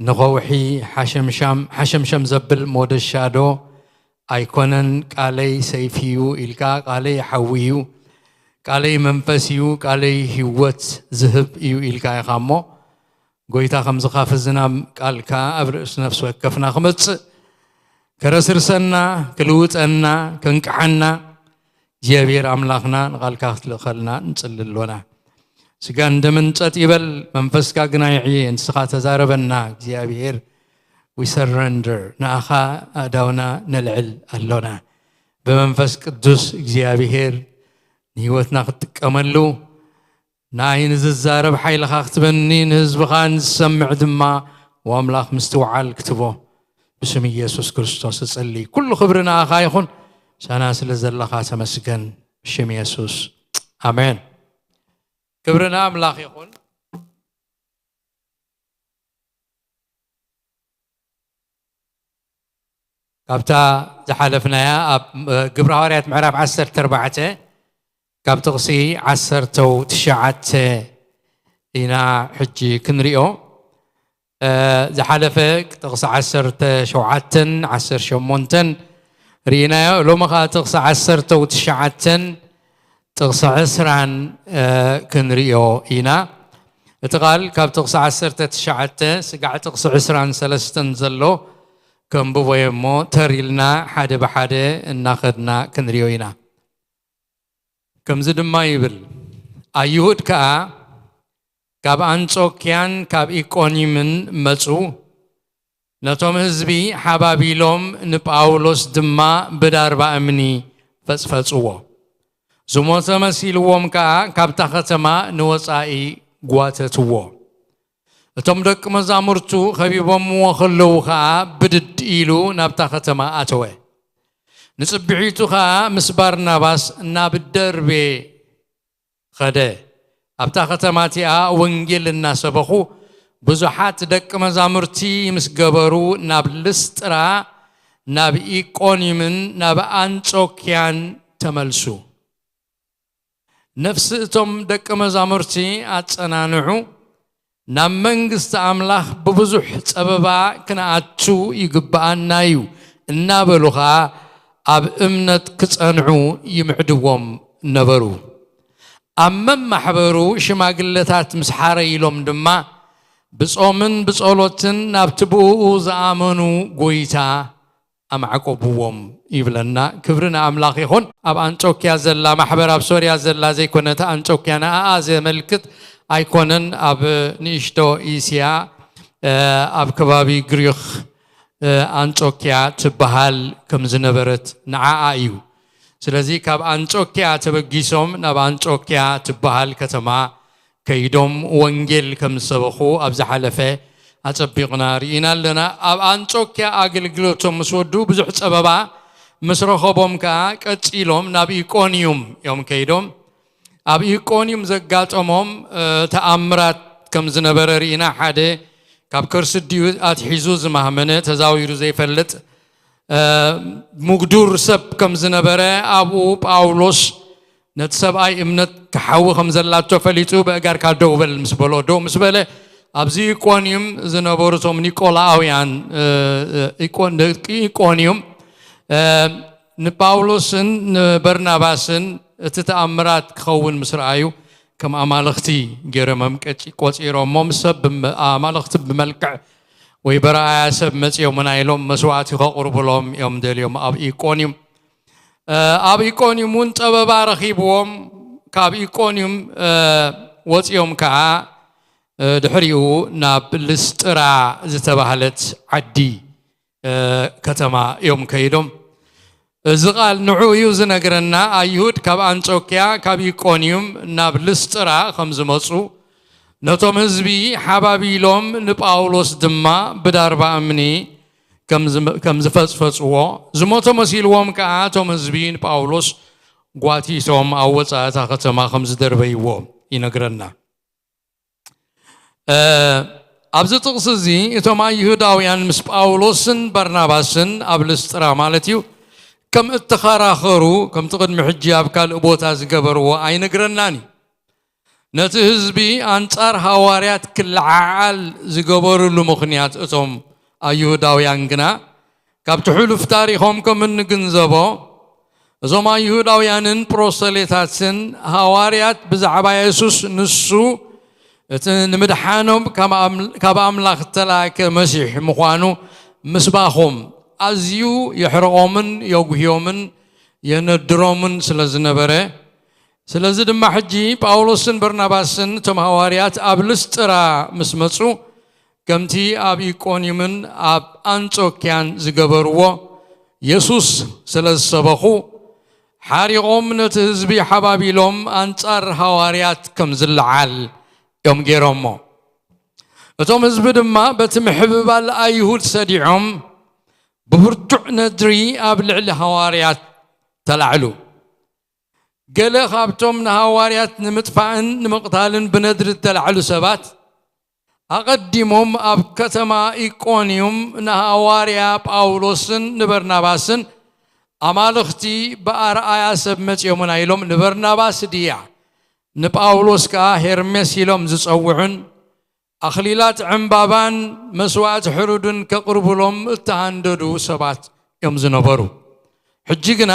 ንኸውሒ ሓሸምሻም፣ ሓሸምሸም ዘብል ሞደሻዶ ኣይኮነን፣ ቃለይ ሰይፊ እዩ ኢልካ፣ ቃለይ ሓዊ እዩ፣ ቃለይ መንፈስ እዩ፣ ቃለይ ህይወት ዝህብ እዩ ኢልካ ኢኻ እሞ፣ ጎይታ፣ ከምዚ ካፍ ዝናም ቃልካ ኣብ ርእሲ ነፍሲ ወከፍና ክመጽእ፣ ከረስርሰና፣ ክልውጠና፣ ከንቅሓና፣ እግዚኣብሔር ኣምላኽና ንቓልካ ክትልእኸልና ንጽሊ ኣሎና። ስጋን ደምን ጸጥ ይበል፣ መንፈስካ ግና ይዕየ፣ ንስኻ ተዛረበና እግዚኣብሔር። We surrender፣ ንኣኻ ኣእዳውና ነልዕል ኣሎና። ብመንፈስ ቅዱስ እግዚኣብሔር ንህይወትና ክትጥቀመሉ፣ ንኣይ ንዝዛረብ ሓይልኻ ክትበኒ፣ ንህዝብኻ ንዝሰምዕ ድማ ወኣምላኽ ምስትውዓል ክትቦ ብስም ኢየሱስ ክርስቶስ እጸሊ። ኩሉ ክብሪ ንኣኻ ይኹን፣ ሳና ስለ ዘለኻ ተመስገን። ብሽም የሱስ ኣሜን። ክብሪ ንኣምላኽ ይኹን። ካብታ ዝሓለፍናያ ኣብ ግብሪ ሃዋርያት ምዕራፍ ዓሰርተ ኣርባዕተ ካብ ጥቕሲ ዓሰርተ ትሽዓተ ኢና ሕጂ ክንሪኦ። እ፣ ዝሓለፈ ጥቕሲ ዓሰርተ ሸውዓተን ዓሰርተ ሸሞንተን ርኢናዮ። ሎሚ ኸዓ ጥቕሲ ዓሰርተ ትሽዓተን ጥቕሲ ዕስራን፣ እ፣ ክንሪኦ ኢና። እቲ ቃል ካብ ጥቕሲ ዓሰርተ ትሽዓተ ስጋዕ ጥቕሲ ዕስራን ሰለስተን ዘሎ ከንብቦ እየ እሞ፣ ተር ኢልና ሓደ ብሓደ እናኸድና ክንሪኦ ኢና። ከምዚ ድማ ይብል፣ ኣይሁድ ከኣ ካብ ኣንጾክያን ካብ ኢቆንዩምን መጹ፣ ነቶም ህዝቢ ሓባቢሎም፣ ንጳውሎስ ድማ ብዳርባ እምኒ ፈጽፈጽዎ። ዝሞተ መሲልዎም ከኣ ካብታ ከተማ ንወጻኢ ጓተትዎ። እቶም ደቂ መዛሙርቱ ኸቢቦምዎ ኸለዉ ኸኣ ብድድ ኢሉ ናብታ ኸተማ ኣተወ። ንጽብሒቱ ኸኣ ምስ ባርናባስ ናብ ደርቤ ኸደ። ኣብታ ኸተማ እቲኣ ወንጌል እናሰበኹ ብዙሓት ደቂ መዛሙርቲ ምስ ገበሩ ናብ ልስጥራ፣ ናብ ኢቆንዩምን ናብ ኣንጾክያን ተመልሱ። ነፍሲ እቶም ደቂ መዛሙርቲ ኣጸናንዑ፣ ናብ መንግስቲ ኣምላኽ ብብዙሕ ጸበባ ክንኣቱ ይግብኣና እዩ እናበሉ ኸኣ ኣብ እምነት ክጸንዑ ይምዕድዎም ነበሩ። ኣብ መማሕበሩ ሽማግለታት ምስ ሓረይሎም ድማ ብጾምን ብጸሎትን ናብቲ ብእኡ ዝኣመኑ ጐይታ ኣማዕቆብዎም ይብለና። ክብሪ ንኣምላኽ ይኹን። ኣብ ኣንጾክያ ዘላ ማሕበር ኣብ ሶርያ ዘላ ዘይኮነ፣ እታ ኣንጾክያ ንኣኣ ዘመልክት ኣይኮነን። ኣብ ንእሽቶ እስያ፣ እ፣ ኣብ ከባቢ ግሪኽ፣ እ፣ ኣንጾክያ ትበሃል ከም ዝነበረት ንዓኣ እዩ። ስለዚ ካብ ኣንጾክያ ተበጊሶም ናብ ኣንጾክያ ትበሃል ከተማ ከይዶም ወንጌል ከም ዝሰበኹ ኣብ ዝሓለፈ ኣጸቢቕና ርኢና ኣለና። ኣብ ኣንጾክያ ኣገልግሎቶም ምስ ወዱ ብዙሕ ጸበባ ምስ ረኸቦም ከኣ ቀጺሎም ናብ ኢቆንዩም እዮም ከይዶም። ኣብ ኢቆንዩም ዘጋጠሞም፣ እ፣ ተኣምራት ከም ዝነበረ ርኢና። ሓደ ካብ ከርሲ ድዩ ኣትሒዙ ዝማህመነ፣ ተዛዊሩ ዘይፈልጥ፣ እ፣ ምጉዱር ሰብ ከም ዝነበረ፣ ኣብኡ ጳውሎስ ነቲ ሰብኣይ እምነት ክሓዊ ከም ዘላቶ ፈሊጡ፣ "ብእጋርካ ደው በል" ምስ በሎ፣ ደው ምስ በለ፣ ኣብዚ ኢቆንዩም ዝነበሩ እቶም ኒቆላውያን፣ እ፣ እ፣ ኢቆን-፣ ደቂ ኢቆንዩም፣ እ፣ ንጳውሎስን ንበርናባስን እቲ ተኣምራት ክኸውን ምስ ረኣዩ፣ ከም ኣማልኽቲ ገይሮም እዮም ቀጺ-፣ ቆጺሮሞ፣ ምስ ሰብ ብመ-፣ ኣማልኽቲ ብመልክዕ ወይ በረኣያ ሰብ መጺኦምና ኢሎም መስዋእቲ ከቕርቡሎም እዮም ደልዮም ኣብ ኢቆንዩም። እ፣ ኣብ ኢቆንዩም እውን ጸበባ ረኺብዎም፣ ካብ ኢቆንዩም፣ እ፣ ወጺኦም ከኣ፣ እ፣ ድሕሪኡ ናብ ልስጥራ ዝተባህለት ዓዲ፣ እ፣ ከተማ እዮም ከይዶም። እዚ ቃል ንዑ እዩ ዝነግረና። ኣይሁድ ካብ ኣንጾኪያ ካብ ኢቆንዩም ናብ ልስጥራ ከም ዝመጹ፣ ነቶም ህዝቢ ሓባቢሎም ንጳውሎስ ድማ ብዳርባ እምኒ ከም ዝመ- ከም ዝፈጽፈጽዎ፣ ዝሞተ መሲልዎም ከኣ እቶም ህዝቢ ንጳውሎስ ጓቲቶም ኣብ ወጻእታ ከተማ ከም ዝደርበይዎ ይነግረና። ኣብዚ ጥቕሲ እዚ እቶም ኣይሁዳውያን ምስ ጳውሎስን በርናባስን ኣብ ልስጥራ ማለት እዩ ከም እተኸራኸሩ፣ ከምቲ ቅድሚ ሕጂ ኣብ ካልእ ቦታ ዝገበርዎ ኣይነግረናን እዩ። ነቲ ህዝቢ ኣንጻር ሃዋርያት ክለዓዓል ዝገበርሉ ምኽንያት እቶም ኣይሁዳውያን ግና ካብቲ ሕሉፍ ታሪኾም ከም እንግንዘቦ፣ እዞም ኣይሁዳውያንን ፕሮሰሌታትን ሃዋርያት ብዛዕባ የሱስ፣ ንሱ እቲ ንምድሓኖም ካብ ኣም- ካብ ኣምላኽ እተላእከ መሲሕ ምዃኑ ምስባኾም ኣዝዩ የሕርቖምን የጉህዮምን የነድሮምን ስለ ዝነበረ፣ ስለዚ ድማ ሕጂ ጳውሎስን በርናባስን እቶም ሃዋርያት ኣብ ልስጥራ ምስ መጹ፣ ከምቲ ኣብ ኢቆንዩምን ኣብ ኣንጾኪያን ዝገበርዎ፣ የሱስ ስለ ዝሰበኹ፣ ሓሪቖም ነቲ ህዝቢ ሓባቢሎም ኣንጻር ሃዋርያት ከም ዝለዓል እዮም ገይሮሞ። እቶም ህዝቢ ድማ በቲ ምሕብባል ኣይሁድ ሰዲዖም ብብርቱዕ ነድሪ ኣብ ልዕሊ ሃዋርያት ተላዕሉ። ገለ ካብቶም ንሃዋርያት ንምጥፋእን ንምቕታልን ብነድሪ እተላዕሉ ሰባት፣ ኣቐዲሞም ኣብ ከተማ ኢቆንዩም ንሃዋርያ ጳውሎስን ንበርናባስን፣ ኣማልኽቲ ብኣርኣያ ሰብ መጺኦምና ኢሎም፣ ንበርናባስ ድያ ንጳውሎስ ከኣ ሄርሜስ ኢሎም ዝጸውዑን፣ ኣኽሊላት ዕምባባን መስዋእቲ ሕሩድን ከቕርቡሎም እተሃንደዱ ሰባት እዮም ዝነበሩ። ሕጂ ግና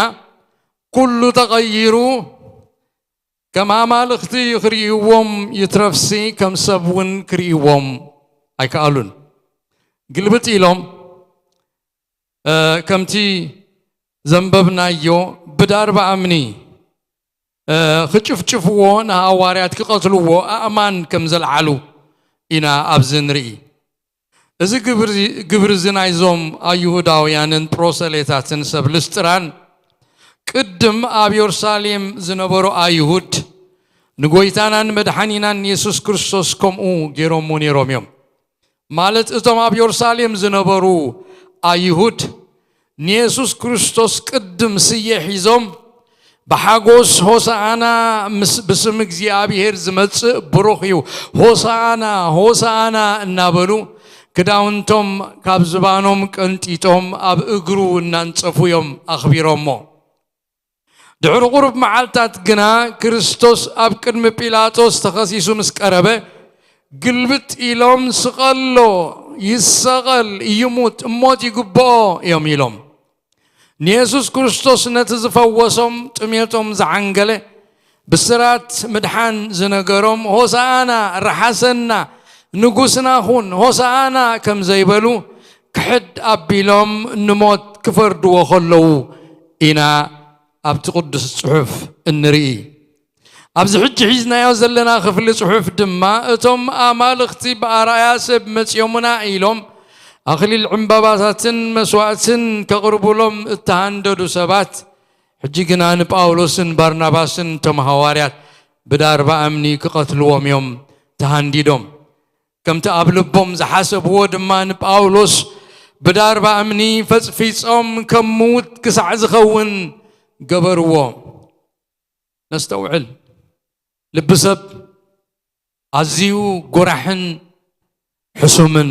ኩሉ ተቐይሩ፣ ከም ኣማልኽቲ ክርእይዎም ይትረፍሲ ከም ሰብ እውን ክርእይዎም ኣይከኣሉን። ግልብጥ ኢሎም፣ እ፣ ከምቲ ዘንበብናዮ ብዳርባ እምኒ፣ እ፣ ክጭፍጭፍዎ ንሃዋርያት ክቐትልዎ ኣእማን ከም ዘልዓሉ ኢና ኣብዚ ንርኢ። እዚ ግብሪ ግብሪ እዚ ናይዞም ኣይሁዳውያንን ፕሮሰሌታትን ሰብ ልስጥራን ቅድም ኣብ የሩሳሌም ዝነበሩ ኣይሁድ ንጎይታናን መድሓኒናን የሱስ ክርስቶስ ከምኡ ገይሮምዎ ነይሮም እዮም። ማለት እቶም ኣብ የሩሳሌም ዝነበሩ ኣይሁድ ንየሱስ ክርስቶስ ቅድም ስየ ሒዞም ብሓጎስ ሆሳኣና ምስ ብስም እግዚኣብሔር ዝመጽእ ብሩኽ እዩ፣ ሆሳኣና ሆሳኣና እናበሉ ክዳውንቶም ካብ ዝባኖም ቀንጢጦም ኣብ እግሩ እናንጸፉ እዮም ኣኽቢሮሞ። ድሕሪ ቁሩብ መዓልታት ግና ክርስቶስ ኣብ ቅድሚ ጲላጦስ ተኸሲሱ ምስ ቀረበ፣ ግልብጥ ኢሎም፣ "ስቐሎ፣ ይሰቐል፣ ይሙት፣ እሞት ይግብኦ" እዮም ኢሎም። ንየሱስ ክርስቶስ ነቲ ዝፈወሶም ጥሜቶም ዝዓንገለ ብስራት ምድሓን ዝነገሮም፣ "ሆሳኣና፣ ረሓሰና፣ ንጉስና ኹን፣ ሆሳኣና" ከም ዘይበሉ፣ ክሕድ ኣቢሎም ንሞት ክፈርድዎ ከለዉ ኢና ኣብቲ ቅዱስ ጽሑፍ እንርኢ። ኣብዚ ሕጂ ሒዝናዮ ዘለና ክፍሊ ጽሑፍ ድማ፣ እቶም ኣማልኽቲ ብኣርኣያ ሰብ መጺኦምና ኢሎም ኣኽሊል ዕምባባታትን መስዋእትን ከቕርቡሎም እተሃንደዱ ሰባት፣ ሕጂ ግና ንጳውሎስን ባርናባስን እቶም ሃዋርያት ብዳርባ እምኒ ክቐትልዎም እዮም ተሃንዲዶም። ከምቲ ኣብ ልቦም ዝሓሰብዎ ድማ ንጳውሎስ ብዳርባ እምኒ ፈጽፊጾም ከም ምዉት ክሳዕ ዝኸውን ገበርዎ። ነስተውዕል። ልቢ ሰብ ኣዝዩ ጎራሕን ሕሱምን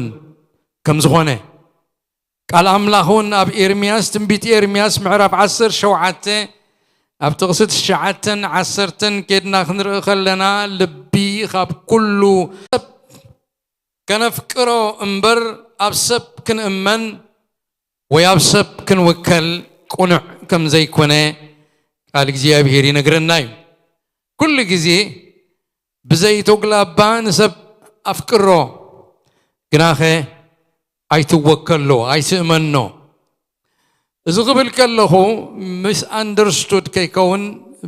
ከም ዝኾነ ቃል ኣምላኽ እውን ኣብ ኤርምያስ፣ ትንቢት ኤርምያስ ምዕራፍ ዓሰርተ ሸውዓተ ኣብ ጥቕሲ ትሽዓተን ዓሰርተን ኬድና ክንርኢ ከለና፣ ልቢ ካብ ኩሉ ሰብ ከነፍቅሮ እምበር ኣብ ሰብ ክንእመን ወይ ኣብ ሰብ ክንውከል ቅኑዕ ከም ዘይኮነ ቃል እግዚኣብሔር ይነግረና እዩ። ኩሉ ግዜ ብዘይ ተጉላባ ንሰብ ኣፍቅሮ፣ ግናኸ ኣይትወከሎ፣ ኣይትእመኖ። እዚ ክብል ከለኹ፣ ሚስ ኣንደርስቱድ ከይከውን፣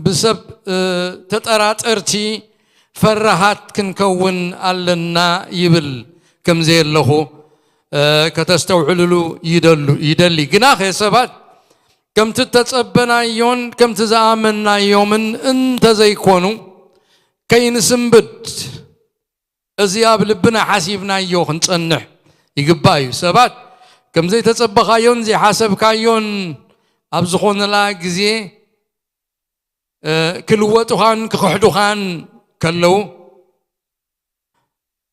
ብሰብ፣ እ፣ ተጠራጠርቲ፣ ፈራሃት ክንከውን ኣለና ይብል ከም ዘየለኹ፣ እ፣ ከተስተውዕልሉ ይደሉ-፣ ይደሊ። ግናኸ ሰባት ከምቲ እተጸበናዮን ከምቲ ዝኣመንናዮምን እንተዘይኮኑ ከይንስንብድ፣ እዚ ኣብ ልብና ሓሲብናዮ ክንጸንሕ ይግባእ እዩ። ሰባት ከም ዘይተጸበኻዮን ዘይሓሰብካዮን ኣብ ዝኾነላ ግዜ፣ እ፣ ክልወጡኻን ክኽሕዱኻን ከለዉ፣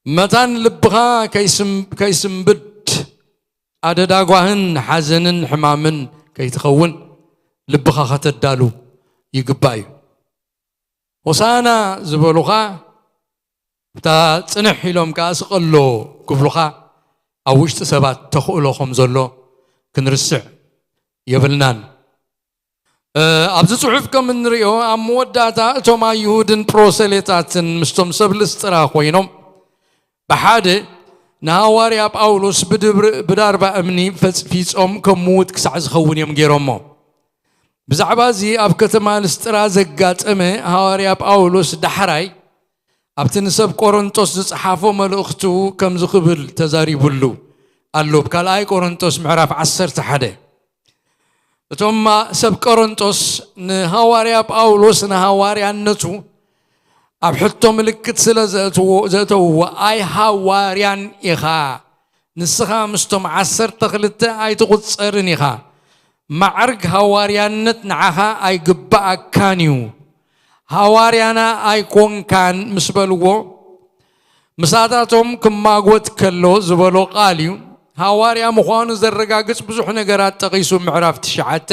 መታን ልብኻ ከይስም-፣ ከይስንብድ፣ ኣደዳ ጓህን ሓዘንን ሕማምን ከይትኸውን ልብኻ ከተዳሉ ይግባእ እዩ። ሆሳና ዝበሉኻ፣ እታ ጽንሕ ኢሎም ከኣ ስቐሎ ክብሉኻ ኣብ ውሽጢ ሰባት ተኽእሎ ከም ዘሎ ክንርስዕ የብልናን። እ፣ ኣብዚ ጽሑፍ ከም እንሪኦ፣ ኣብ መወዳእታ እቶም ኣይሁድን ፕሮሰሌታትን ምስቶም ሰብ ልስጥራ ኮይኖም ብሓደ ንሃዋርያ ጳውሎስ ብድብር-፣ ብዳርባ እምኒ ፈጽፊጾም ከም ምዉት ክሳዕ ዝኸውን እዮም ገይሮሞ። ብዛዕባ እዚ ኣብ ከተማ ልስጥራ ዘጋጠመ ሃዋርያ ጳውሎስ ዳሕራይ ኣብቲ ንሰብ ቆሮንጦስ ዝጸሓፎ መልእኽቱ ከምዚ ክብል ተዛሪቡሉ ኣሎ። ኣብ ካልኣይ ቆሮንጦስ ምዕራፍ ዓሰርተ ሓደ፣ እቶም ማ-፣ ሰብ ቆሮንጦስ ንሃዋርያ ጳውሎስ ንሃዋርያነቱ ኣብ ሕቶ ምልክት ስለ ዘእትዎ-፣ ዘእተውዎ፣ "ኣይ ሃዋርያን ኢኻ፣ ንስኻ ምስቶም ዓሰርተ ክልተ ኣይትቑጸርን ኢኻ፣ ማዕርግ ሃዋርያነት ንዓኻ ኣይግብኣካን እዩ፣ ሃዋርያና ኣይኮንካን" ምስ በልዎ፣ ምሳታቶም ክማጎት ከሎ ዝበሎ ቃል እዩ። ሃዋርያ ምዃኑ ዘረጋግጽ ብዙሕ ነገራት ጠቒሱ፣ ምዕራፍ ትሽዓተ።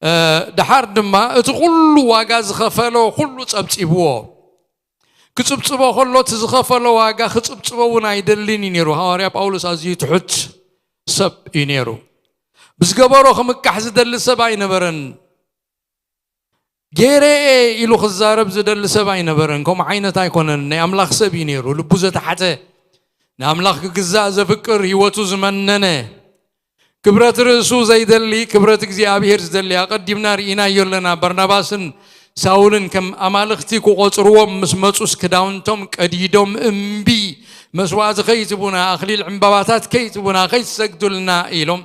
እ፣ ደሓር ድማ እቲ ኩሉ ዋጋ ዝኸፈሎ ኩሉ ጸብጺብዎ። ክጽብጽቦ ከሎ እቲ ዝኸፈሎ ዋጋ ክጽብጽቦ እውን ኣይደልን እዩ ነይሩ። ሃዋርያ ጳውሎስ ኣዝዩ ትሑት ሰብ እዩ ነይሩ። ብዝገበሮ ክምካሕ ዝደሊ ሰብ ኣይነበረን። "ገይረ እየ" ኢሉ ክዛረብ ዝደሊ ሰብ ኣይነበረን። ከምኡ ዓይነት ኣይኮነን። ናይ ኣምላኽ ሰብ እዩ ነይሩ። ልቡ ዘተሓተ፣ ንኣምላኽ ክግዛእ ዘፍቅር፣ ህይወቱ ዝመነነ፣ ክብረት ርእሱ ዘይደሊ፣ ክብረት እግዚኣብሔር ዝደሊ፣ ኣቐዲምና ርኢናዮ ኣለና። በርናባስን ሳውልን ከም ኣማልኽቲ ክቖጽርዎም ምስ መጹስ፣ ክዳውንቶም ቀዲዶም፣ "እምቢ፣ መስዋእቲ ከይትቡና፣ ኣኽሊል ዕምባባታት ከይትቡና፣ ከይትሰግዱልና" ኢሎም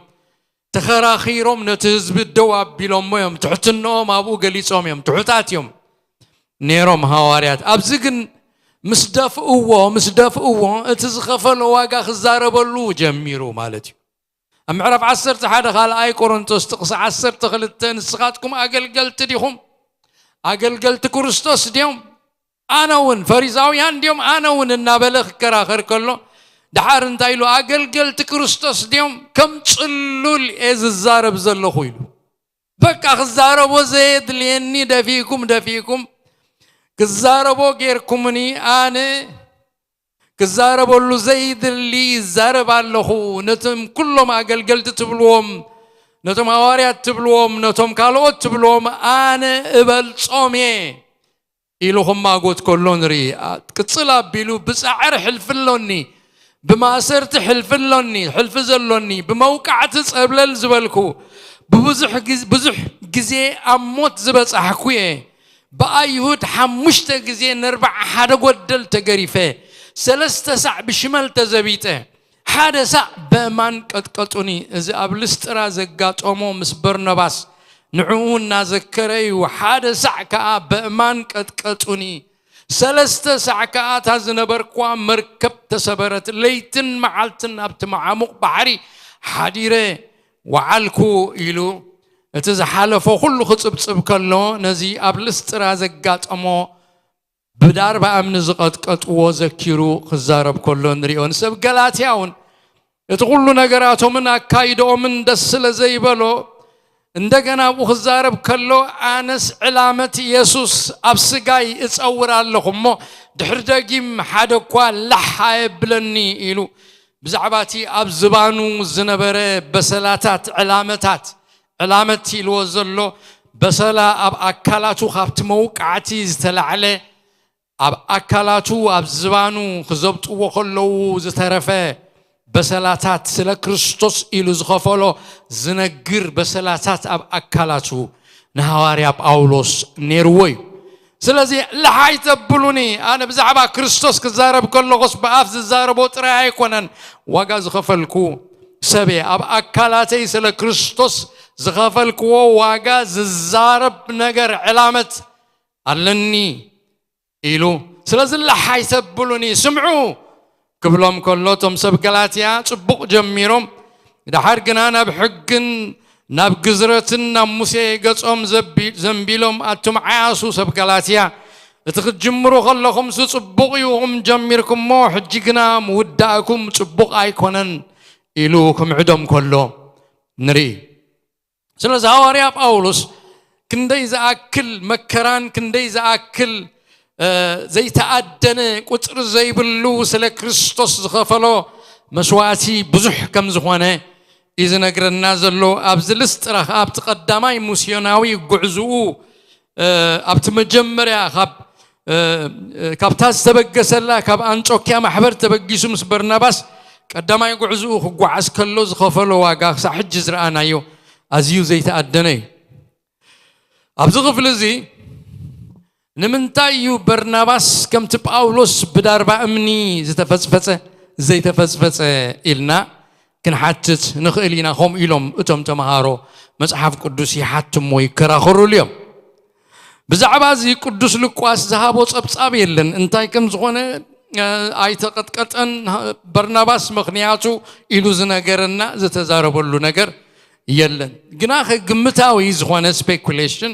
ተኸራኺሮም ነቲ ህዝቢ ደው ኣቢሎሞ እዮም። ትሕትንኦም ኣብኡ ገሊጾም እዮም። ትሑታት እዮም ነይሮም ሃዋርያት። ኣብዚ ግን ምስ ደፍእዎ፣ ምስ ደፍእዎ፣ እቲ ዝኸፈሎ ዋጋ ክዛረበሉ ጀሚሩ ማለት እዩ። ኣብ ምዕራፍ ዓሰርተ ሓደ ካልኣይ ቆሮንቶስ ጥቕሲ ዓሰርተ ክልተ፣ "ንስኻትኩም ኣገልገልቲ ዲኹም? ኣገልገልቲ ክርስቶስ ድዮም? ኣነ እውን ፈሪሳውያን ድዮም? ኣነ እውን?" እናበለ ክከራኸር ከሎ፣ ደሓር እንታይ ኢሉ? "ኣገልገልቲ ክርስቶስ ድዮም? ከም ጽሉል እየ ዝዛረብ ዘለኹ" ኢሉ። በቃ ክዛረቦ ዘየድልየኒ ደፊእኩም፣ ደፊእኩም ክዛረቦ ጌርኩምኒ። ኣነ ክዛረበሉ ዘይድሊ ይዛረብ ኣለኹ። ነቶም ኩሎም ኣገልገልቲ ትብልዎም፣ ነቶም ሃዋርያት ትብልዎም፣ ነቶም ካልኦት ትብልዎም ኣነ እበልጾም እየ ኢሉ ክማጎት ከሎ ንርኢ። ኣ-፣ ቅጽል ኣቢሉ፣ "ብጻዕር ሕልፊ ኣሎኒ፣ ብማእሰርቲ ሕልፊ ኣሎኒ፣ ሕልፊ ዘሎኒ፣ ብመውቃዕቲ ጸብለል ዝበልኩ፣ ብብዙሕ ግዝ-፣ ብዙሕ ግዜ ኣብ ሞት ዝበጻሕኩ እየ። ብኣይሁድ ሓሙሽተ ግዜ ነርብዓ ሓደ ጎደል ተገሪፈ፣ ሰለስተ ሳዕ ብሽመል ተዘቢጠ፣ ሓደ ሳዕ በእማን ቀጥቀጡኒ።" እዚ ኣብ ልስጥራ ዘጋጠሞ ምስ በርነባስ ንዕኡ እናዘከረ እዩ። "ሓደ ሳዕ ከኣ በእማን ቀጥቀጡኒ፣ ሰለስተ ሳዕ ከኣ እታ ዝነበርኳ መርከብ ተሰበረት፣ ለይትን መዓልትን ኣብቲ መዓሙቕ ባሕሪ ሓዲረ ወዓልኩ" ኢሉ እቲ ዝሓለፎ ኩሉ ክጽብጽብ ከሎ፣ ነዚ ኣብ ልስጥራ ዘጋጠሞ ብዳርባ እምኒ ዝቐጥቀጥዎ ዘኪሩ ክዛረብ ከሎ ንሪኦ። ንሰብ ገላትያ እውን እቲ ኩሉ ነገራቶምን ኣካይድኦምን ደስ ስለ ዘይበሎ፣ እንደገና ኣብኡ ክዛረብ ከሎ፣ "ኣነስ ዕላመት የሱስ ኣብ ስጋይ እጸውር ኣለኹ እሞ፣ ድሕሪ ደጊም ሓደ እኳ ላሕ ኣየብለኒ" ኢሉ ብዛዕባ እቲ ኣብ ዝባኑ ዝነበረ በሰላታት፣ ዕላመታት፣ ዕላመት ኢልዎ ዘሎ በሰላ ኣብ ኣካላቱ ካብቲ መውቃዕቲ ዝተላዕለ፣ ኣብ ኣካላቱ፣ ኣብ ዝባኑ ክዘብጥዎ ከለዉ ዝተረፈ በሰላታት፣ ስለ ክርስቶስ ኢሉ ዝኸፈሎ ዝነግር በሰላታት ኣብ ኣካላቱ ንሃዋርያ ጳውሎስ ነይርዎ እዩ። ስለዚ ልሓይ ተብሉኒ፣ ኣነ ብዛዕባ ክርስቶስ ክዛረብ ከለኹስ ብኣፍ ዝዛረቦ ጥራይ ኣይኮነን ዋጋ ዝኸፈልኩ ሰብ እየ። ኣብ ኣካላተይ ስለ ክርስቶስ ዝኸፈልክዎ ዋጋ ዝዛረብ ነገር ዕላመት ኣለኒ ኢሉ። ስለዚ ልሓይ ተብሉኒ ስምዑ ክብሎም ከሎ፣ እቶም ሰብ ገላትያ ጽቡቕ ጀሚሮም፣ ደሓር ግና ናብ ሕግን ናብ ግዝረትን ናብ ሙሴ ገጾም ዘቢ-፣ ዘንቢሎም፣ ኣቱም ዓያሱ ሰብ ገላትያ፣ እቲ ክትጅምሩ ከለኹምስ ጽቡቕ ኢኹም ጀሚርኩሞ፣ ሕጂ ግና ምውዳእኩም ጽቡቕ ኣይኮነን ኢሉ ክምዕዶም ከሎ ንርኢ። ስለዚ ሃዋርያ ጳውሎስ ክንደይ ዝኣክል መከራን ክንደይ ዝኣክል፣ እ፣ ዘይተኣደነ ቁጽሪ ዘይብሉ ስለ ክርስቶስ ዝኸፈሎ መስዋእቲ ብዙሕ ከም ዝኾነ እዩ ዝነግረና ዘሎ። ኣብዚ ልስጥራ ኸኣ ኣብቲ ቀዳማይ ሚስዮናዊ ጉዕዝኡ፣ እ፣ ኣብቲ መጀመርያ ካብ፣ እ፣ እ፣ ካብታ ዝተበገሰላ ካብ ኣንጾክያ ማሕበር ተበጊሱ ምስ በርናባስ ቀዳማይ ጉዕዝኡ ክጓዓዝ ከሎ ዝኸፈሎ ዋጋ ክሳብ ሕጂ ዝረኣናዮ ኣዝዩ ዘይተኣደነ እዩ። ኣብዚ ክፍሊ እዚ ንምንታይ እዩ በርናባስ ከምቲ ጳውሎስ ብዳርባ እምኒ ዝተፈጽፈጸ፣ ዘይተፈጽፈጸ ኢልና ክንሓትት ንኽእል ኢና። ከምኡ ኢሎም እቶም ተምሃሮ መጽሓፍ ቅዱስ ይሓትሞ ይከራኸሩሉ እዮም። ብዛዕባ እዚ ቅዱስ ሉቃስ ዝሃቦ ጸብጻብ የለን። እንታይ ከም ዝኾነ፣ እ፣ ኣይተቐጥቀጠን በርናባስ፣ ምኽንያቱ ኢሉ ዝነገረና ዝተዛረበሉ ነገር የለን። ግናኸ ግምታዊ ዝኾነ ስፔኩሌሽን፣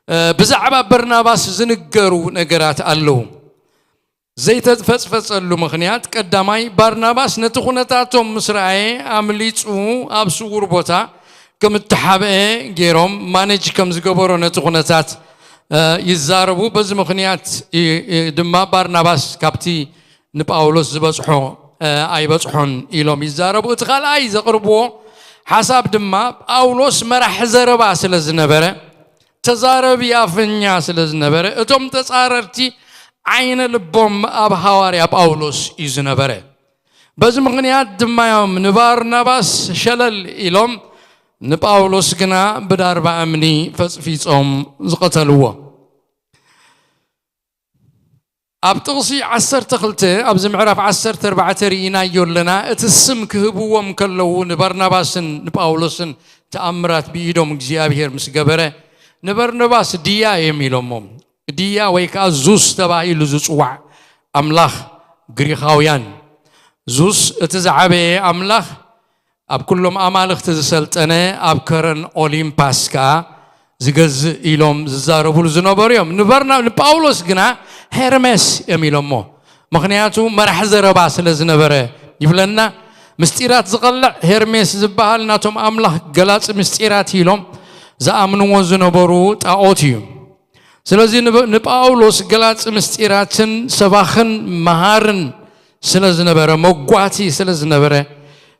እ፣ ብዛዕባ በርናባስ ዝንገሩ ነገራት ኣለዉ። ዘይተፈጽፈጸሉ ምኽንያት፣ ቀዳማይ፣ ባርናባስ ነቲ ኩነታቶም ምስ ረኣየ ኣምሊጹ ኣብ ስዉር ቦታ ከም እተሓብአ ገይሮም ማኔጅ ከም ዝገበሮ ነቲ ኩነታት፣ እ፣ ይዛረቡ። በዚ ምኽንያት እ፣ እ፣ ድማ ባርናባስ ካብቲ ንጳውሎስ ዝበጽሖ፣ እ፣ ኣይበጽሖን ኢሎም ይዛረቡ። እቲ ካልኣይ ዘቕርብዎ ሓሳብ ድማ ጳውሎስ መራሕ ዘረባ ስለ ዝነበረ፣ ተዛረቢ ኣፈኛ ስለ ዝነበረ፣ እቶም ተጻረርቲ ዓይነ ልቦም ኣብ ሃዋርያ ጳውሎስ እዩ ዝነበረ። በዚ ምኽንያት ድማ እዮም ንባርናባስ ሸለል ኢሎም፣ ንጳውሎስ ግና ብዳርባ እምኒ ፈጽፊጾም ዝቐተልዎ። ኣብ ጥቕሲ ዓሰርተ ክልተ፣ ኣብዚ ምዕራፍ ዓሰርተ ኣርባዕተ ርኢናዮ ኣለና። እቲ ስም ክህብዎም ከለዉ ንበርናባስን ንጳውሎስን ተኣምራት ብኢዶም እግዚኣብሔር ምስ ገበረ፣ ንበርናባስ ድያ እዮም ኢሎሞ። ድያ ወይ ከኣ ዙስ ተባሂሉ ዝጽዋዕ ኣምላኽ ግሪኻውያን። ዙስ እቲ ዝዓበየ ኣምላኽ፣ ኣብ ኩሎም ኣማልኽቲ ዝሰልጠነ፣ ኣብ ከረን ኦሊምፓስ ከኣ ዝገዝእ ኢሎም ዝዛረቡሉ ዝነበሩ እዮም። ንበርና-፣ ንጳውሎስ ግና ሄርሜስ እዮም ኢሎሞ። ምኽንያቱ መራሕ ዘረባ ስለ ዝነበረ ይብለና። ምስጢራት ዝቐልዕ ሄርሜስ ዝበሃል ናቶም ኣምላኽ ገላጺ ምስጢራት ኢሎም ዝኣምንዎ ዝነበሩ ጣኦት እዩ። ስለዚ ንበ-፣ ንጳውሎስ ገላጺ ምስጢራትን ሰባኽን መሃርን ስለ ዝነበረ፣ መጓቲ ስለ ዝነበረ፣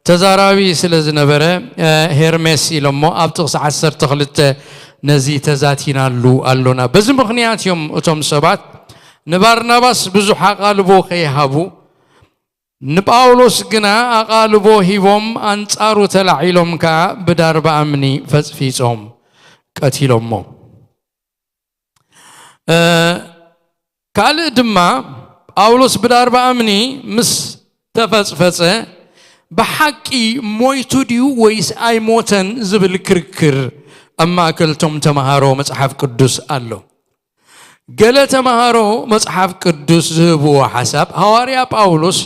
ተዛራቢ ስለ ዝነበረ፣ እ፣ ሄርሜስ ኢሎሞ ኣብ ጥቕሲ ዓሰርተ ክልተ ነዚ ተዛቲናሉ ኣሎና። በዚ ምኽንያት እዮም እቶም ሰባት ንባርናባስ ብዙሕ ኣቓልቦ ከይሃቡ፣ ንጳውሎስ ግና ኣቓልቦ ሂቦም ኣንጻሩ ተላዒሎም ከኣ ብዳርባ እምኒ ፈጽፊጾም ቀቲሎሞ። እ፣ ካልእ ድማ ጳውሎስ ብዳርባ እምኒ ምስ ተፈጽፈጸ ብሓቂ ሞይቱ ድዩ ወይስ ኣይሞተን ዝብል ክርክር ኣብ ማእከል እቶም ተምሃሮ መጽሓፍ ቅዱስ ኣሎ። ገለ ተምሃሮ መጽሓፍ ቅዱስ ዝህብዎ ሓሳብ፣ ሃዋርያ ጳውሎስ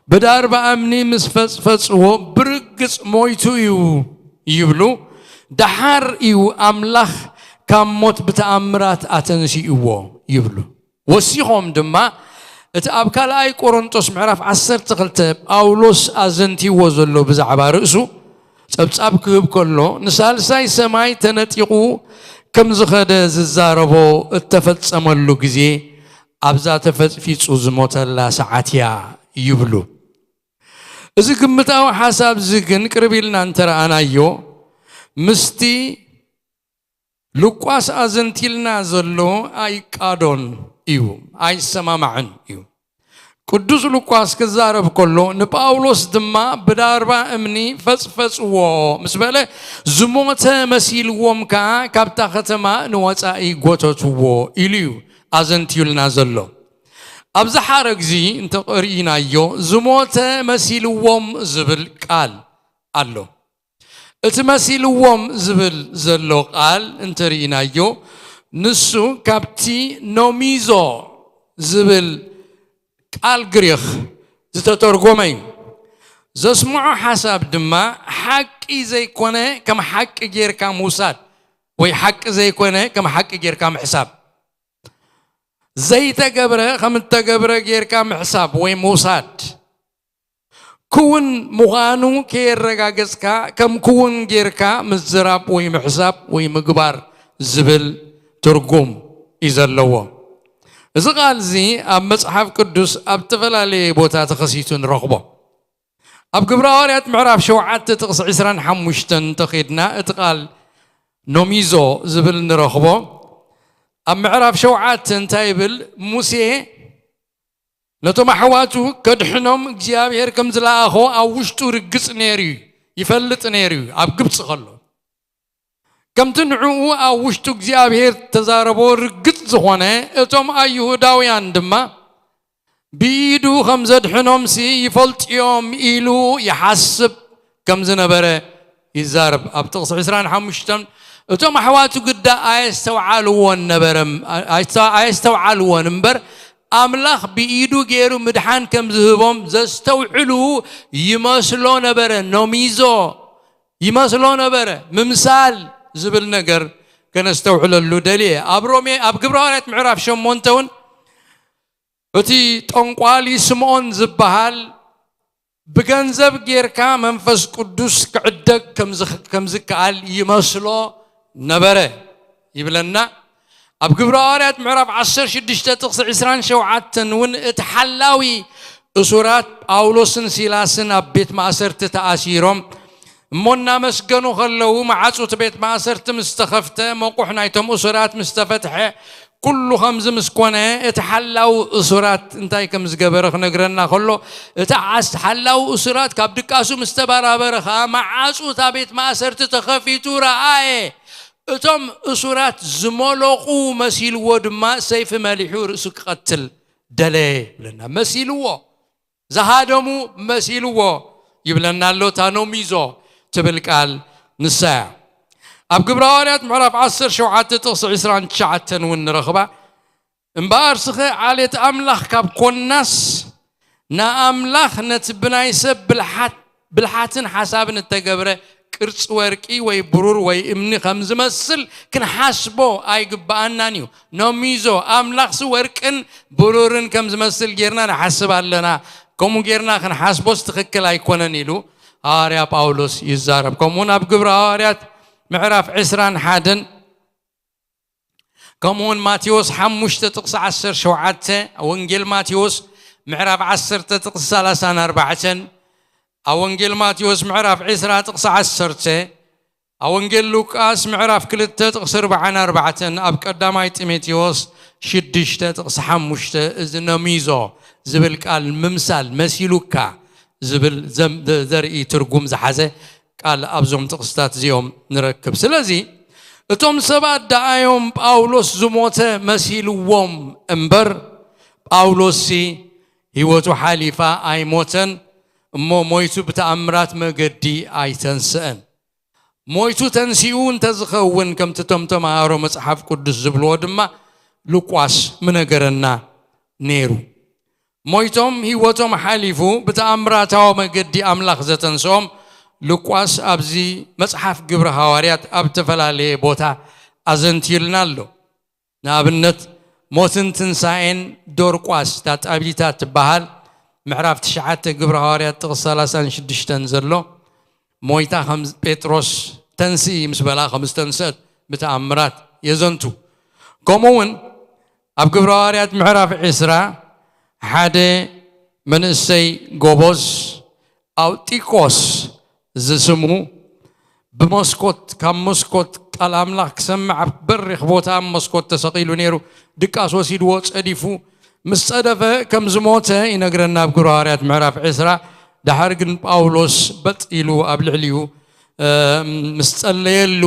ብዳርባ እምኒ ምስ ፈጽፈጽዎ ብርግጽ ሞይቱ እዩ ይብሉ፣ ደሓር እዩ ኣምላኽ ካብ ሞት ብተኣምራት ኣተንሲእዎ ይብሉ። ወሲኾም ድማ እቲ ኣብ ካልኣይ ቆሮንጦስ ምዕራፍ ዓሰርተ ክልተ ጳውሎስ ኣዘንቲዎ ዘሎ ብዛዕባ ርእሱ ጸብጻብ ክህብ ከሎ፣ ንሳልሳይ ሰማይ ተነጢቑ ከም ዝኸደ ዝዛረቦ እተፈጸመሉ ግዜ ኣብዛ ተፈጽፊጹ ዝሞተላ ሰዓት እያ ይብሉ። እዚ ግምታዊ ሓሳብ እዚ ግን ቅርብ ኢልና እንተረኣናዮ፣ ምስቲ ሉቃስ ኣዘንቲልና ዘሎ ኣይቃዶን እዩ፣ ኣይሰማማዕን እዩ። ቅዱስ ሉቃስ ክዛረብ ከሎ፣ ንጳውሎስ ድማ ብዳርባ እምኒ ፈጽፈጽዎ ምስ በለ፣ ዝሞተ መሲልዎም ከኣ ካብታ ከተማ ንወጻኢ ጎተትዎ ኢሉ እዩ ኣዘንትዩልና ዘሎ። ኣብዚ ሓረግ እዚ እንተ ርኢናዮ፣ ዝሞተ መሲልዎም ዝብል ቃል ኣሎ። እቲ መሲልዎም ዝብል ዘሎ ቃል እንተርኢናዮ፣ ንሱ ካብቲ ኖሚዞ ዝብል ቃል ግሪኽ ዝተተርጎመ እዩ። ዘስምዖ ሓሳብ ድማ ሓቂ ዘይኮነ ከም ሓቂ ጌርካ ምውሳድ ወይ ሓቂ ዘይኮነ ከም ሓቂ ጌርካ ምሕሳብ፣ ዘይተገብረ ከም እተገብረ ጌርካ ምሕሳብ ወይ ምውሳድ፣ ክውን ምዃኑ ከየረጋገጽካ ከም ክውን ጌርካ ምዝራብ ወይ ምሕሳብ ወይ ምግባር ዝብል ትርጉም እዩ ዘለዎ። እዚ ቃል እዚ ኣብ መጽሓፍ ቅዱስ ኣብ ዝተፈላለየ ቦታ ተኸሲቱ ንረኽቦ። ኣብ ግብረ ሃዋርያት ምዕራፍ ሸውዓተ ጥቕሲ ዕስራን ሓሙሽተን እንተኸድና እቲ ቃል ኖሚዞ ዝብል ንረኽቦ። ኣብ ምዕራፍ ሸውዓተ እንታይ ይብል? ሙሴ ነቶም ኣሕዋቱ ከድሕኖም እግዚኣብሔር ከም ዝለኣኾ ኣብ ውሽጡ ርግጽ ነይሩ እዩ፣ ይፈልጥ ነይሩ እዩ። ኣብ ግብጺ ከሎ ከምቲ ንዕኡ ኣብ ውሽጡ እግዚኣብሔር ተዛረቦ ርግጽ ዝኾነ፣ እቶም ኣይሁዳውያን ድማ ብኢዱ ከም ዘድሕኖምሲ ይፈልጥዮም ኢሉ ይሓስብ ከም ዝነበረ ይዛረብ። ኣብ ጥቕሲ ዕስራን ሓሙሽተን እቶም ኣሕዋቱ ግዳ ኣየስተውዓልዎን ነበረ፣ ኣየስተውዓልዎን እምበር፣ ኣምላኽ ብኢዱ ገይሩ ምድሓን ከም ዝህቦም ዘስተውዕሉ ይመስሎ ነበረ። ኖሚዞ ይመስሎ ነበረ። ምምሳል ዝብል ነገር ከነስተውዕለሉ ደልየ። ኣብ ሮሜ፣ ኣብ ግብረ ሃዋርያት ምዕራፍ ሸሞንተ እውን እቲ ጠንቋሊ ስምዖን ዝበሃል ብገንዘብ ጌርካ መንፈስ ቅዱስ ክዕደግ ከም ዝኽ-፣ ከም ዝከኣል ይመስሎ ነበረ ይብለና። ኣብ ግብረ ሃዋርያት ምዕራፍ ዓሰርተ ሽዱሽተ ጥቕሲ ዕስራን ሸውዓተን እውን እቲ ሓላዊ እሱራት ጳውሎስን ሲላስን ኣብ ቤት ማእሰርቲ ተኣሲሮም እሞ እናመስገኑ ከለዉ፣ መዓጹ እቲ ቤት ማእሰርቲ ምስ ተኸፍተ፣ መቑሕ ናይቶም እሱራት ምስ ተፈትሐ፣ ኩሉ ከምዚ ምስ ኮነ፣ እቲ ሓላዊ እሱራት እንታይ ከም ዝገበረ ክነግረና ከሎ፣ እቲ ዓስ-፣ ሓላዊ እሱራት ካብ ድቃሱ ምስ ተበራበረ ኸኣ፣ መዓጹ እታ ቤት ማእሰርቲ ተኸፊቱ ረኣየ። እቶም እሱራት ዝመለቑ መሲልዎ ድማ፣ ሰይፊ መሊሑ ርእሱ ክቐትል ደለየ ይብለና። መሲልዎ፣ ዝሃደሙ መሲልዎ ይብለና ኣሎ። እታ ኖሚዞ ትብል ቃል ንሳ እያ። ኣብ ግብረ ሃዋርያት ምዕራፍ ዓሰርተ ሸውዓተ ጥቕሲ ዕስራን ትሽዓተን እውን ንረኽባ። እምበኣርስኸ ዓሌት ኣምላኽ ካብ ኮንናስ፣ ንኣምላኽ ነቲ ብናይ ሰብ ብልሓት፣ ብልሓትን ሓሳብን እተገብረ ቅርጺ ወርቂ ወይ ብሩር ወይ እምኒ ከም ዝመስል ክንሓስቦ ኣይግብኣናን እዩ። ኖሚዞ፣ ኣምላኽሲ ወርቅን ብሩርን ከም ዝመስል ጌርና ንሓስብ ኣለና፣ ከምኡ ጌርና ክንሓስቦስ ትኽክል ኣይኮነን ኢሉ ሃዋርያ ጳውሎስ ይዛረብ። ከምኡውን ኣብ ግብረ ሃዋርያት ምዕራፍ ዕስራን ሓደን፣ ከምኡውን ማቴዎስ ሓሙሽተ ጥቕሲ ዓሰርተ ሸውዓተ፣ ወንጌል ማቴዎስ ምዕራፍ ዓሰርተ ጥቕሲ ሰላሳን ኣርባዕተን፣ ኣብ ወንጌል ማቴዎስ ምዕራፍ ዕስራ ጥቕሲ ዓሰርተ፣ ኣብ ወንጌል ሉቃስ ምዕራፍ ክልተ ጥቕሲ ኣርባዓን ኣርባዕተን፣ ኣብ ቀዳማይ ጢሞቴዎስ ሽዱሽተ ጥቕሲ ሓሙሽተ፣ እዚ ኖሚዞ ዝብል ቃል ምምሳል፣ መሲሉካ ዝብል ዘም-፣ ዘርኢ ትርጉም ዝሓዘ ቃል ኣብዞም ጥቕስታት እዚኦም ንረክብ። ስለዚ እቶም ሰባት ደኣዮም ጳውሎስ ዝሞተ መሲልዎም እምበር፣ ጳውሎስሲ ህይወቱ ሓሊፋ ኣይሞተን፣ እሞ ሞይቱ ብተኣምራት መገዲ ኣይተንስአን። ሞይቱ ተንሲኡ እንተዝኸውን፣ ከምቲ እቶም ተምሃሮ መጽሓፍ ቅዱስ ዝብልዎ ድማ፣ ሉቃስ ምነገረና ነይሩ። ሞይቶም ህይወቶም ሓሊፉ ብተኣምራታዊ መገዲ ኣምላኽ ዘተንስኦም ሉቃስ ኣብዚ መጽሓፍ ግብሪ ሃዋርያት ኣብ ዝተፈላለየ ቦታ ኣዘንትዩልና ኣሎ። ንኣብነት፣ ሞትን ትንሳኤን ዶርቋስ፣ እታ ጣቢታ ትበሃል፣ ምዕራፍ ትሽዓተ ግብሪ ሃዋርያት ጥቕሲ ሰላሳን ሽዱሽተን ዘሎ፣ ሞይታ ከም ጴጥሮስ ተንስኢ ምስ በላ ከም ዝተንስአት ብተኣምራት የዘንቱ። ከምኡ እውን ኣብ ግብረ ሃዋርያት ምዕራፍ ዕስራ ሓደ መንእሰይ ጎቦዝ ኣውጢቆስ ዝስሙ ብመስኮት፣ ካብ መስኮት ቃል ኣምላኽ ክሰምዕ ኣብ በሪኽ ቦታ ኣብ መስኮት ተሰቒሉ ነይሩ። ድቃስ ወሲድዎ ጸዲፉ ምስ ጸደፈ ከም ዝሞተ ይነግረና ኣብ ግብረ ሃዋርያት ምዕራፍ ዕስራ። ደሓር ግን ጳውሎስ በጥ ኢሉ ኣብ ልዕሊኡ፣ እ፣ ምስ ጸለየሉ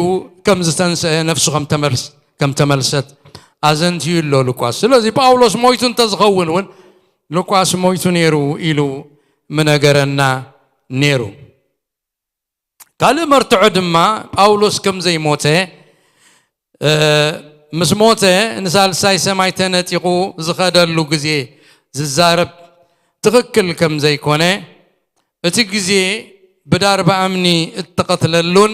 ከም ዝተንስአ፣ ነፍሱ ከም ተመልስ-፣ ከም ተመልሰት ኣዘንትዩ ኣሎ ሉቃስ። ስለዚ ጳውሎስ ሞይቱ እንተዝኸውን እውን ሉቃስ ሞይቱ ነይሩ ኢሉ ምነገረና ነይሩ። ካልእ መርትዖ ድማ ጳውሎስ ከም ዘይሞተ፣ እ፣ ምስ ሞተ ንሳልሳይ ሰማይ ተነጢቑ ዝኸደሉ ግዜ ዝዛረብ ትኽክል ከም ዘይኮነ፣ እቲ ግዜ ብዳርባ እምኒ እተቐትለሉን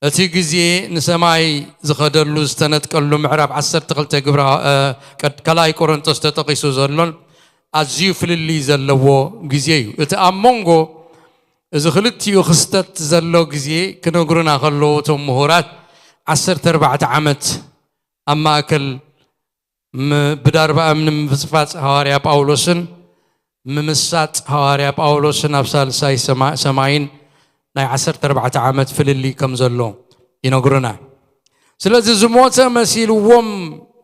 እቲ ግዜ ንሰማይ ዝኸደሉ ዝተነጥቀሉ ምዕራፍ ዓሰርተ ክልተ ግብረ፣ እ፣ ቀድ-፣ ካልኣይ ቆሮንቶስ ተጠቒሱ ዘሎን ኣዝዩ ፍልልይ ዘለዎ ግዜ እዩ። እቲ ኣብ መንጎ እዚ ክልቲኡ ክስተት ዘሎ ግዜ ክነግሩና ከለዉ እቶም ምሁራት ዓሰርተ ኣርባዕተ ዓመት ኣብ ማእከል ም-፣ ብዳርባ እምኒ ምፍጽፋጽ ሃዋርያ ጳውሎስን ምምሳጥ ሃዋርያ ጳውሎስን ኣብ ሳልሳይ ሰማ-፣ ሰማይን ናይ ዓሰርተ ኣርባዕተ ዓመት ፍልልይ ከም ዘሎ ይነግሩና። ስለዚ ዝሞተ መሲልዎም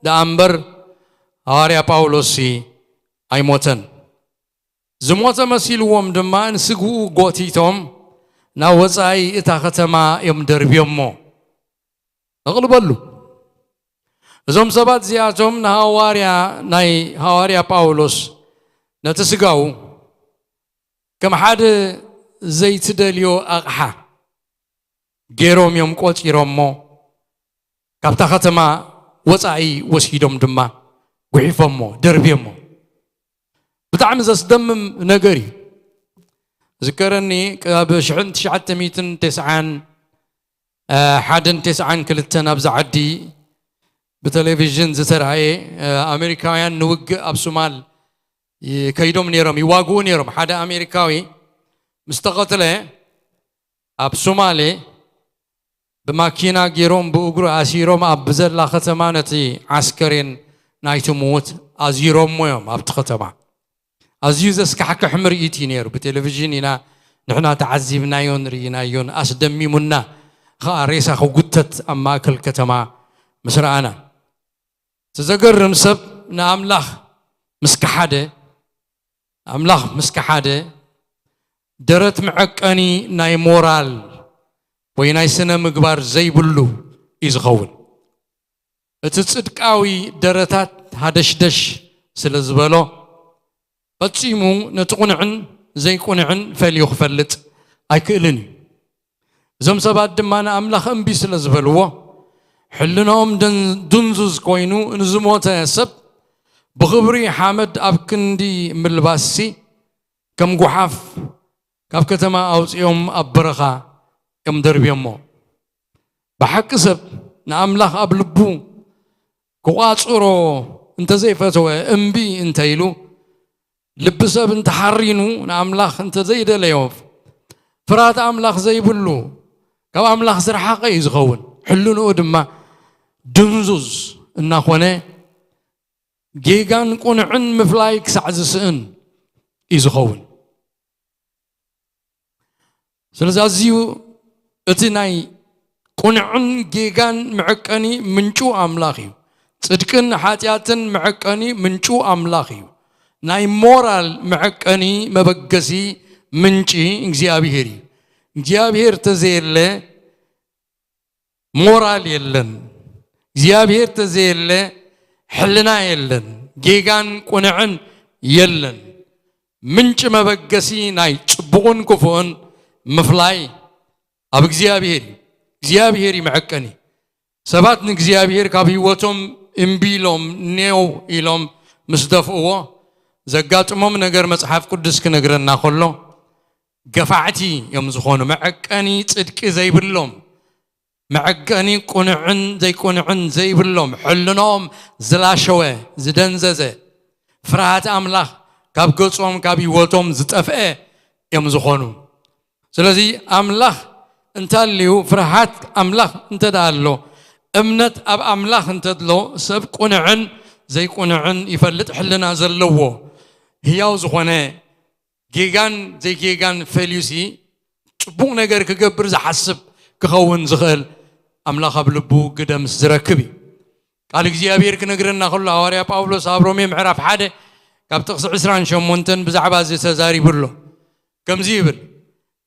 ደኣ እምበር ሃዋርያ ጳውሎስሲ ኣይሞተን። ዝሞተ መሲልዎም ድማ ንስግኡ ጎቲቶም ናብ ወጻኢ እታ ከተማ እዮም ደርብዮሞ። ነቕልበሉ። እዞም ሰባት እዚኣቶም ንሃዋርያ፣ ናይ ሃዋርያ ጳውሎስ ነቲ ስጋኡ ከም ሓደ ዘይትደልዮ ኣቕሓ ገይሮም እዮም ቆጺሮሞ፣ ካብታ ከተማ ወጻኢ ወሲዶም ድማ ጉሒፎሞ፣ ደርብዮሞ። ብጣዕሚ ዘስደምም ነገር እዩ። ዝከረኒ ኣብ ሽሕን ትሽዓተ ሚእትን ተስዓን፣ እ፣ ሓደን ተስዓን ክልተን ኣብዚ ዓዲ ብቴሌቪዥን ዝተራእየ፣ እ፣ ኣሜሪካውያን ንውግእ ኣብ ሶማል ይ-፣ ከይዶም ነይሮም፣ ይዋግኡ ነይሮም። ሓደ ኣሜሪካዊ ምስ ተቐትለ ኣብ ሶማሌ ብማኪና ገይሮም ብእግሩ ኣሲሮም ኣብ ብዘላ ከተማ ነቲ ዓስከሬን ናይቲ ምዉት ኣዚሮሞ እዮም ኣብቲ ከተማ። ኣዝዩ ዘስካሕክሕ ምርኢት እዩ ነይሩ። ብቴሌቪዥን ኢና ንሕና ተዓዚብናዮን ርኢናዮን፣ ኣስደሚሙና ኸኣ ሬሳ ክጉተት ኣብ ማእከል ከተማ ምስ ረኣና። እቲ ዘገርም ሰብ ንኣምላኽ ምስ ከሓደ፣ ኣምላኽ ምስ ከሓደ ደረት መዐቀኒ ናይ ሞራል ወይ ናይ ስነ ምግባር ዘይብሉ እዩ ዝኸውን። እቲ ጽድቃዊ ደረታት ሃደሽደሽ ስለ ዝበሎ፣ ፈጺሙ ነቲ ቁኑዕን ዘይቁኑዕን ፈልዩ ክፈልጥ ኣይክእልን እዩ። እዞም ሰባት ድማ ንኣምላኽ እምቢ ስለ ዝበልዎ፣ ሕልናኦም ድን-፣ ድንዙዝ ኮይኑ ንዝሞተ ሰብ ብኽብሪ ሓመድ ኣብ ክንዲ ምልባስሲ፣ ከም ጓሓፍ ካብ ከተማ ኣውጺኦም ኣብ በረኻ እዮም ደርብዮሞ። ብሓቂ ሰብ ንኣምላኽ ኣብ ልቡ ክቋጽሮ እንተዘይፈተወ፣ እምቢ እንተኢሉ፣ ልቢ ሰብ እንተሓሪኑ፣ ንኣምላኽ እንተዘይደለዮ፣ ፍርሃት ኣምላኽ ዘይብሉ፣ ካብ ኣምላኽ ዝረሓቐ እዩ ዝኸውን። ሕልንኡ ድማ ድንዙዝ እናኾነ፣ ጌጋን ቁኑዕን ምፍላይ ክሳዕ ዝስእን እዩ ዝኸውን። ስለዚ ኣዝዩ እቲ ናይ ቁኑዕን ጌጋን መዐቀኒ ምንጩ ኣምላኽ እዩ። ጽድቅን ሓጢኣትን መዐቀኒ ምንጩ ኣምላኽ እዩ። ናይ ሞራል መዐቀኒ መበገሲ ምንጪ እግዚኣብሄር እዩ። እግዚኣብሄር ተዘየለ ሞራል የለን። እግዚኣብሄር ተዘየለ ሕልና የለን። ጌጋን ቁንዕን የለን። ምንጪ መበገሲ ናይ ጽቡቕን ክፉእን ምፍላይ ኣብ እግዚኣብሄር እዩ። እግዚኣብሄር እዩ መዐቀኒ። ሰባት ንእግዚኣብሄር ካብ ህይወቶም እምቢ ኢሎም፣ ኔው ኢሎም ምስ ደፍእዎ ዘጋጥሞም ነገር መጽሓፍ ቅዱስ ክነግረና ከሎ፣ ገፋዕቲ እዮም ዝኾኑ። መዐቀኒ ጽድቂ ዘይብሎም፣ መዐቀኒ ቁኑዕን ዘይቁኑዕን ዘይብሎም፣ ሕልኖም ዝላሸወ፣ ዝደንዘዘ፣ ፍርሃት ኣምላኽ ካብ ገጾም፣ ካብ ህይወቶም ዝጠፍአ እዮም ዝኾኑ። ስለዚ ኣምላኽ እንተልዩ፣ ፍርሃት ኣምላኽ እንተ ደኣ ኣሎ፣ እምነት ኣብ ኣምላኽ እንተሎ፣ ሰብ ቁኑዕን ዘይቁኑዕን ይፈልጥ። ሕልና ዘለዎ፣ ህያው ዝኾነ፣ ጌጋን ዘይጌጋን ፈልዩሲ፣ ጽቡቕ ነገር ክገብር ዝሓስብ ክኸውን ዝኽእል ኣምላኽ ኣብ ልቡ ግደ ምስ ዝረክብ እዩ። ቃል እግዚኣብሔር ክነግረና ከሎ፣ ሃዋርያ ጳውሎስ ኣብ ሮሜ ምዕራፍ ሓደ ካብ ጥቕሲ ዕስራን ሸሞንተን ብዛዕባ እዚ ተዛሪቡ ኣሎ። ከምዚ ይብል፣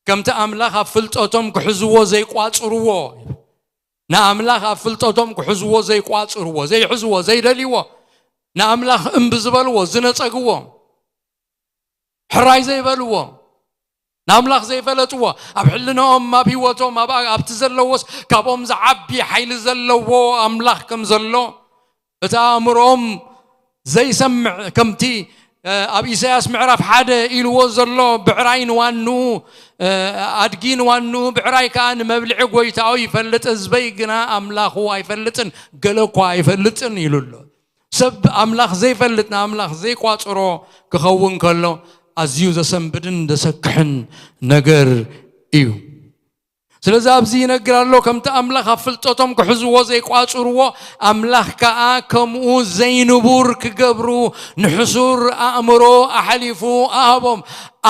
"ከምቲ ኣምላኽ ኣብ ፍልጠቶም ክሕዝዎ ዘይቋጽርዎ፣ ንኣምላኽ ኣብ ፍልጠቶም ክሕዝዎ ዘይቋጽርዎ፣ ዘይሕዝዎ፣ ዘይደልይዎ፣ ንኣምላኽ እምቢ ዝበልዎ፣ ዝነጸግዎ፣ ሕራይ ዘይበልዎ፣ ንኣምላኽ ዘይፈለጥዎ፣ ኣብ ሕልናኦም፣ ኣብ ህይወቶም፣ ኣብ ኣብቲ ዘለዎስ ካብኦም ዝዓቢ ሓይሊ ዘለዎ ኣምላኽ ከም ዘሎ፣ እቲ ኣእምሮኦም ዘይሰምዕ፣ ከምቲ ኣብ ኢሳያስ ምዕራፍ ሓደ ኢልዎ ዘሎ፣ ብዕራይ ንዋንኡ፣ ኣድጊ ንዋንኡ፣ ብዕራይ ከኣ ንመብልዒ ጎይታኡ ይፈልጥ፣ ህዝበይ ግና ኣምላኹ ኣይፈልጥን፣ ገለ እኳ ኣይፈልጥን ኢሉ ኣሎ። ሰብ ኣምላኽ ዘይፈልጥ፣ ንኣምላኽ ዘይቋጽሮ ክኸውን ከሎ፣ ኣዝዩ ዘሰንብድን ዘሰክሕን ነገር እዩ። ስለዚ ኣብዚ ይነግር ኣሎ፣ ከምቲ ኣምላኽ ኣብ ፍልጠቶም ክሕዝዎ ዘይቋጽርዎ፣ ኣምላኽ ከኣ ከምኡ ዘይንቡር ክገብሩ ንሕሱር ኣእምሮ ኣሕሊፉ ኣሃቦም።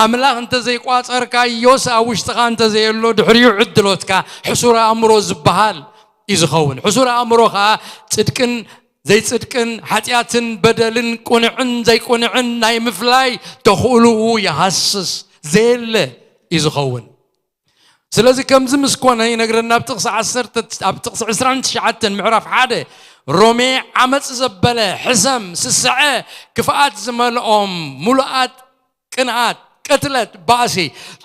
ኣምላኽ እንተ ዘይቋጸርካዮስ፣ ኣብ ውሽጥኻ እንተ ዘየሎ፣ ድሕሪኡ ዕድሎትካ ሕሱር ኣእምሮ ዝበሃል እዩ ዝኸውን። ሕሱር ኣእምሮ ከኣ ጽድቅን ዘይጽድቅን፣ ሓጢኣትን በደልን፣ ቁንዕን ዘይቁንዕን ናይ ምፍላይ ተኽእልኡ ይሃስስ፣ ዘየለ እዩ ዝኸውን። ስለዚ ከምዚ ምስ ኮነ ይነግረና ኣብ ጥቕሲ ዓሰርተ፣ ኣብ ጥቕሲ ዕስራን ትሽዓተን ምዕራፍ ሓደ፣ ሮሜ፣ ዓመጽ ዘበለ፣ ሕሰም፣ ስስዐ፣ ክፍኣት ዝመልኦም፣ ምሉኣት ቅንኣት፣ ቅትለት፣ ባእሲ፣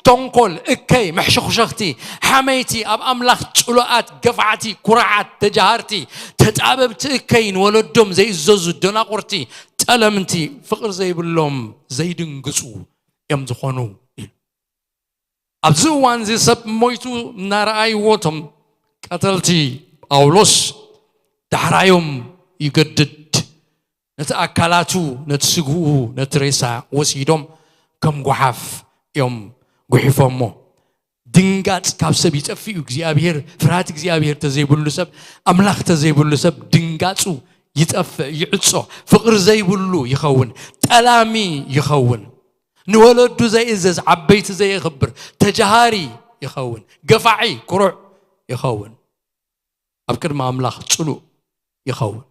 ተንኮል፣ እከይ፣ መሕሸኹሸኽቲ፣ ሓመይቲ፣ ኣብ ኣምላኽ ጽሉኣት፣ ገፋዕቲ፣ ኩራዓት፣ ተጃሃርቲ፣ ተጣበብቲ፣ እከይ፣ ንወለዶም ዘይእዘዙ፣ ደናቑርቲ፣ ጠለምቲ፣ ፍቕሪ ዘይብሎም፣ ዘይድንግጹ እዮም ዝኾኑ ኢሉ። ኣብዚ እዋን እዚ ሰብ ሞይቱ እናረኣይዎ፣ እቶም ቀተልቲ ጳውሎስ ዳሕራዮም ይገድድ። ነቲ ኣካላቱ፣ ነቲ ስግኡ፣ ነቲ ሬሳ ወሲዶም ከም ጓሓፍ እዮም ጉሒፎሞ። ድንጋጽ ካብ ሰብ ይጠፍእ እዩ። እግዚኣብሔር፣ ፍርሃት እግዚኣብሔር ተዘይብሉ ሰብ፣ ኣምላኽ ተዘይብሉ ሰብ ድንጋጹ ይጠፍእ፣ ይዕጾ። ፍቕሪ ዘይብሉ ይኸውን፣ ጠላሚ ይኸውን፣ ንወለዱ ዘይእዘዝ፣ ዓበይቲ ዘየኽብር፣ ተጃሃሪ ይኸውን፣ ገፋዒ፣ ኩሩዕ ይኸውን፣ ኣብ ቅድሚ ኣምላኽ ጽሉእ ይኸውን።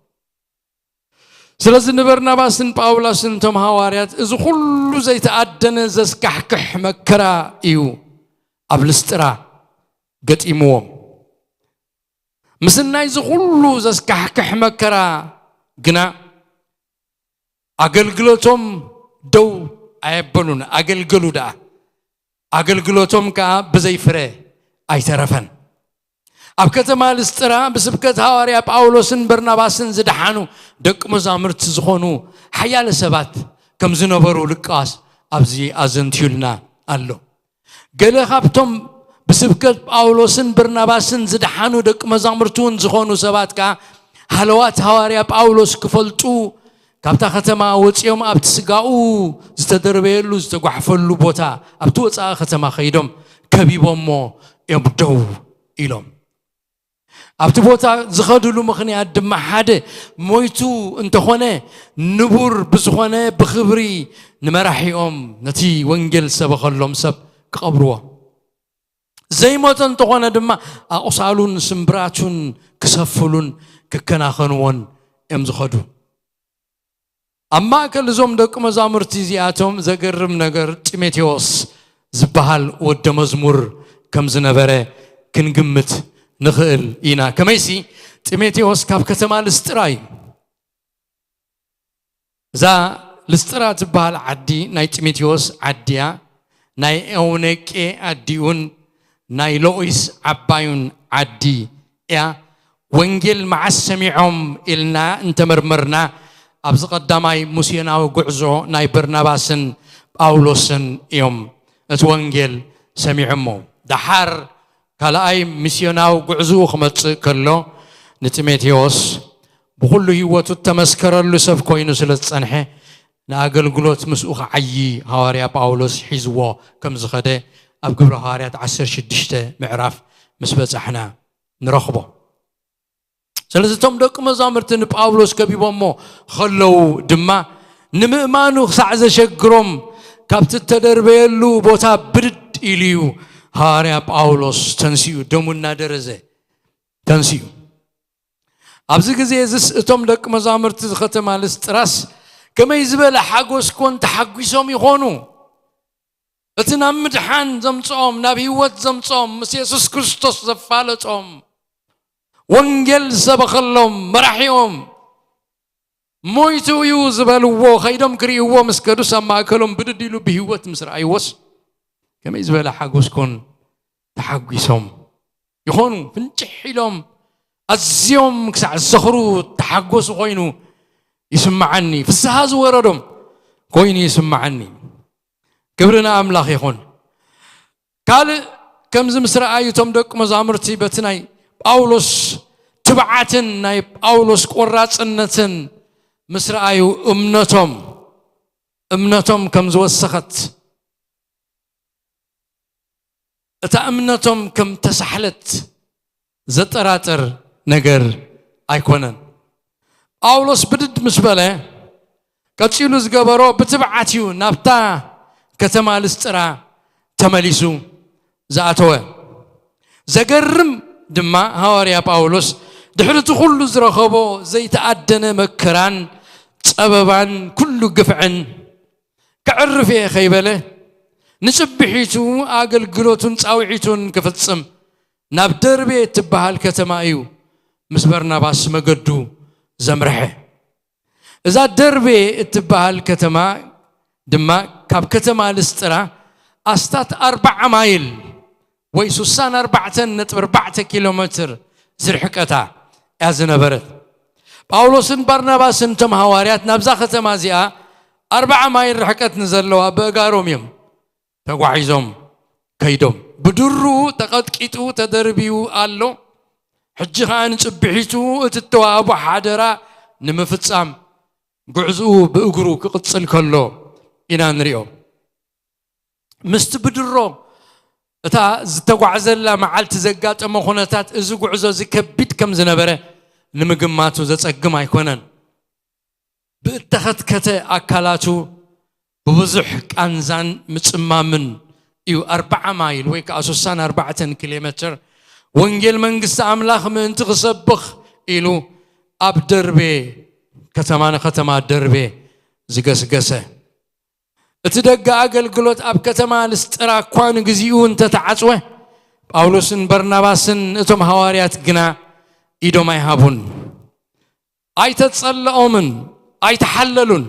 ስለዚ ንበርናባስን ጳውሎስን፣ እቶም ሃዋርያት፣ እዚ ኩሉ ዘይተኣደነ ዘስካሕክሕ መከራ እዩ ኣብ ልስጥራ ገጢምዎም። ምስናይ እዚ ኩሉ ዘስካሕክሕ መከራ ግና ኣገልግሎቶም ደው ኣየበሉን። ኣገልገሉ ደኣ፣ ኣገልግሎቶም ከኣ ብዘይ ፍረ ኣይተረፈን። ኣብ ከተማ ልስጥራ ብስብከት ሃዋርያ ጳውሎስን በርናባስን ዝደሓኑ ደቂ መዛሙርቲ ዝኾኑ ሓያለ ሰባት ከም ዝነበሩ ሉቃስ ኣብዚ ኣዘንትዩልና ኣሎ። ገለ ካብቶም ብስብከት ጳውሎስን በርናባስን ዝደሓኑ ደቂ መዛሙርቲ እውን ዝኾኑ ሰባት ከኣ ሃለዋት ሃዋርያ ጳውሎስ ክፈልጡ ካብታ ከተማ ወጺኦም ኣብቲ ስጋኡ ዝተደርበየሉ ዝተጓሕፈሉ ቦታ ኣብቲ ወጻኢ ከተማ ከይዶም ከቢቦሞ እዮም ደው ኢሎም። ኣብቲ ቦታ ዝኸድሉ ምኽንያት ድማ ሓደ ሞይቱ እንተኾነ ንቡር ብዝኾነ ብኽብሪ ንመራሒኦም ነቲ ወንጌል ሰበኸሎም ሰብ ክቐብርዎ፣ ዘይሞተ እንተኾነ ድማ ኣቑሳሉን ስምብራቱን ክሰፍሉን ክከናኸንዎን እዮም ዝኸዱ። ኣብ ማእከል እዞም ደቂ መዛሙርቲ እዚኣቶም ዘገርም ነገር ጢሞቴዎስ ዝበሃል ወደ መዝሙር ከም ዝነበረ ክንግምት ንኽእል ኢና። ከመይሲ ጢሞቴዎስ ካብ ከተማ ልስጥራ እዩ። እዛ ልስጥራ ትበሃል ዓዲ ናይ ጢሞቴዎስ ዓዲ እያ። ናይ ኤውነቄ ኣዲኡን ናይ ሎኢስ ዓባዩን ዓዲ እያ። ወንጌል መዓስ ሰሚዖም ኢልና እንተመርመርና፣ ኣብዚ ቀዳማይ ሚስዮናዊ ጉዕዞ ናይ በርናባስን ጳውሎስን እዮም እቲ ወንጌል ሰሚዖሞ። ደሓር ካልኣይ ሚስዮናዊ ጉዕዝኡ ክመጽእ ከሎ፣ ንጢሞቴዎስ ብኹሉ ህይወቱ እተመስከረሉ ሰብ ኮይኑ ስለ ዝጸንሐ፣ ንኣገልግሎት ምስኡ ክዓዪ ሃዋርያ ጳውሎስ ሒዝዎ ከም ዝኸደ ኣብ ግብረ ሃዋርያት ዓሰርተ ሽዱሽተ ምዕራፍ ምስ በጻሕና ንረኽቦ። ስለዚ እቶም ደቂ መዛሙርቲ ንጳውሎስ ከቢቦሞ ከለዉ ድማ፣ ንምእማኑ ክሳዕ ዘሸግሮም፣ ካብቲ እተደርበየሉ ቦታ ብድድ ኢሉ እዩ ሃዋርያ ጳውሎስ ተንሲኡ፣ ደሙ እናደረዘ ተንሲኡ። ኣብዚ ግዜ እዚስ እቶም ደቂ መዛሙርቲ እዚ ከተማ ልስጥራስ ከመይ ዝበለ ሓጎስ ኮን ተሓጒሶም ይኾኑ? እቲ ናብ ምድሓን ዘምጽኦም፣ ናብ ህይወት ዘምጽኦም፣ ምስ የሱስ ክርስቶስ ዘፋለጦም፣ ወንጌል ዝሰበኸሎም መራሒኦም፣ ሞይቱ እዩ ዝበልዎ፣ ከይዶም ክርእይዎ ምስ ከዱስ፣ ኣብ ማእከሎም ብድድ ኢሉ ብህይወት ምስ ረኣይዎስ፣ ከመይ ዝበለ ሓጎስ ኮን ተሓጒሶም ይኾኑ። ፍንጭሕ ኢሎም ኣዝዮም ክሳዕ ዝሰኽሩ ተሓጎሱ ኮይኑ ይስምዓኒ፣ ፍስሃ ዝወረዶም ኮይኑ ይስምዓኒ። ክብሪ ንኣምላኽ ይኹን። ካልእ ከምዚ ምስ ረኣዩ እቶም ደቂ መዛሙርቲ በቲ ናይ ጳውሎስ ትብዓትን ናይ ጳውሎስ ቆራጽነትን ምስ ረኣዩ እምነቶም እምነቶም ከም ዝወሰኸት እታ እምነቶም ከም ተሳሕለት ዘጠራጥር ነገር ኣይኮነን። ጳውሎስ ብድድ ምስ በለ ቀጺሉ ዝገበሮ ብትብዓት እዩ ናብታ ከተማ ልስጥራ ተመሊሱ ዝኣተወ። ዘገርም ድማ ሃዋርያ ጳውሎስ ድሕሪ እቲ ኩሉ ዝረኸቦ ዘይተኣደነ መከራን ጸበባን ኩሉ ግፍዕን ከዕርፍ እየ ከይበለ ንጽብሒቱ ኣገልግሎቱን ጻውዒቱን ክፍጽም ናብ ደርቤ እትበሃል ከተማ እዩ ምስ በርናባስ መገዱ ዘምርሐ። እዛ ደርቤ እትበሃል ከተማ ድማ ካብ ከተማ ልስጥራ ኣስታት ኣርባዓ ማይል ወይ ስሳን ኣርባዕተን ነጥቢ ኣርባዕተ ኪሎ ሜትር ዝርሕቀታ እያ ዝነበረት። ጳውሎስን ባርናባስን እቶም ሃዋርያት ናብዛ ከተማ እዚኣ ኣርባዓ ማይል ርሕቀት ንዘለዋ ብእጋሮም እዮም ተጓዒዞም ከይዶም። ብድሩ ተቐጥቂጡ ተደርብዩ ኣሎ። ሕጂ ኸኣ ንጽብሒቱ እቲ እተዋህቦ ሓደራ ንምፍጻም ጉዕዝኡ ብእግሩ ክቕጽል ከሎ ኢና ንሪኦ። ምስቲ ብድሮ እታ ዝተጓዕዘላ መዓልቲ ዘጋጠመ ኩነታት እዚ ጉዕዞ እዚ ከቢድ ከም ዝነበረ ንምግማቱ ዘጸግም ኣይኮነን። ብእተኸትከተ ኣካላቱ ብብዙሕ ቃንዛን ምጽማምን እዩ ኣርባዓ ማይል ወይ ከኣ ስሳን ኣርባዕተን ኪሎ ሜትር ወንጌል መንግስቲ ኣምላኽ ምእንቲ ክሰብኽ ኢሉ ኣብ ደርቤ ከተማ ንከተማ ደርቤ ዝገስገሰ። እቲ ደገ ኣገልግሎት ኣብ ከተማ ልስጥራ እኳ ንግዚኡ እንተተዓጽወ፣ ጳውሎስን በርናባስን እቶም ሃዋርያት ግና ኢዶም ኣይሃቡን። ኣይተጸለኦምን ኣይተሓለሉን።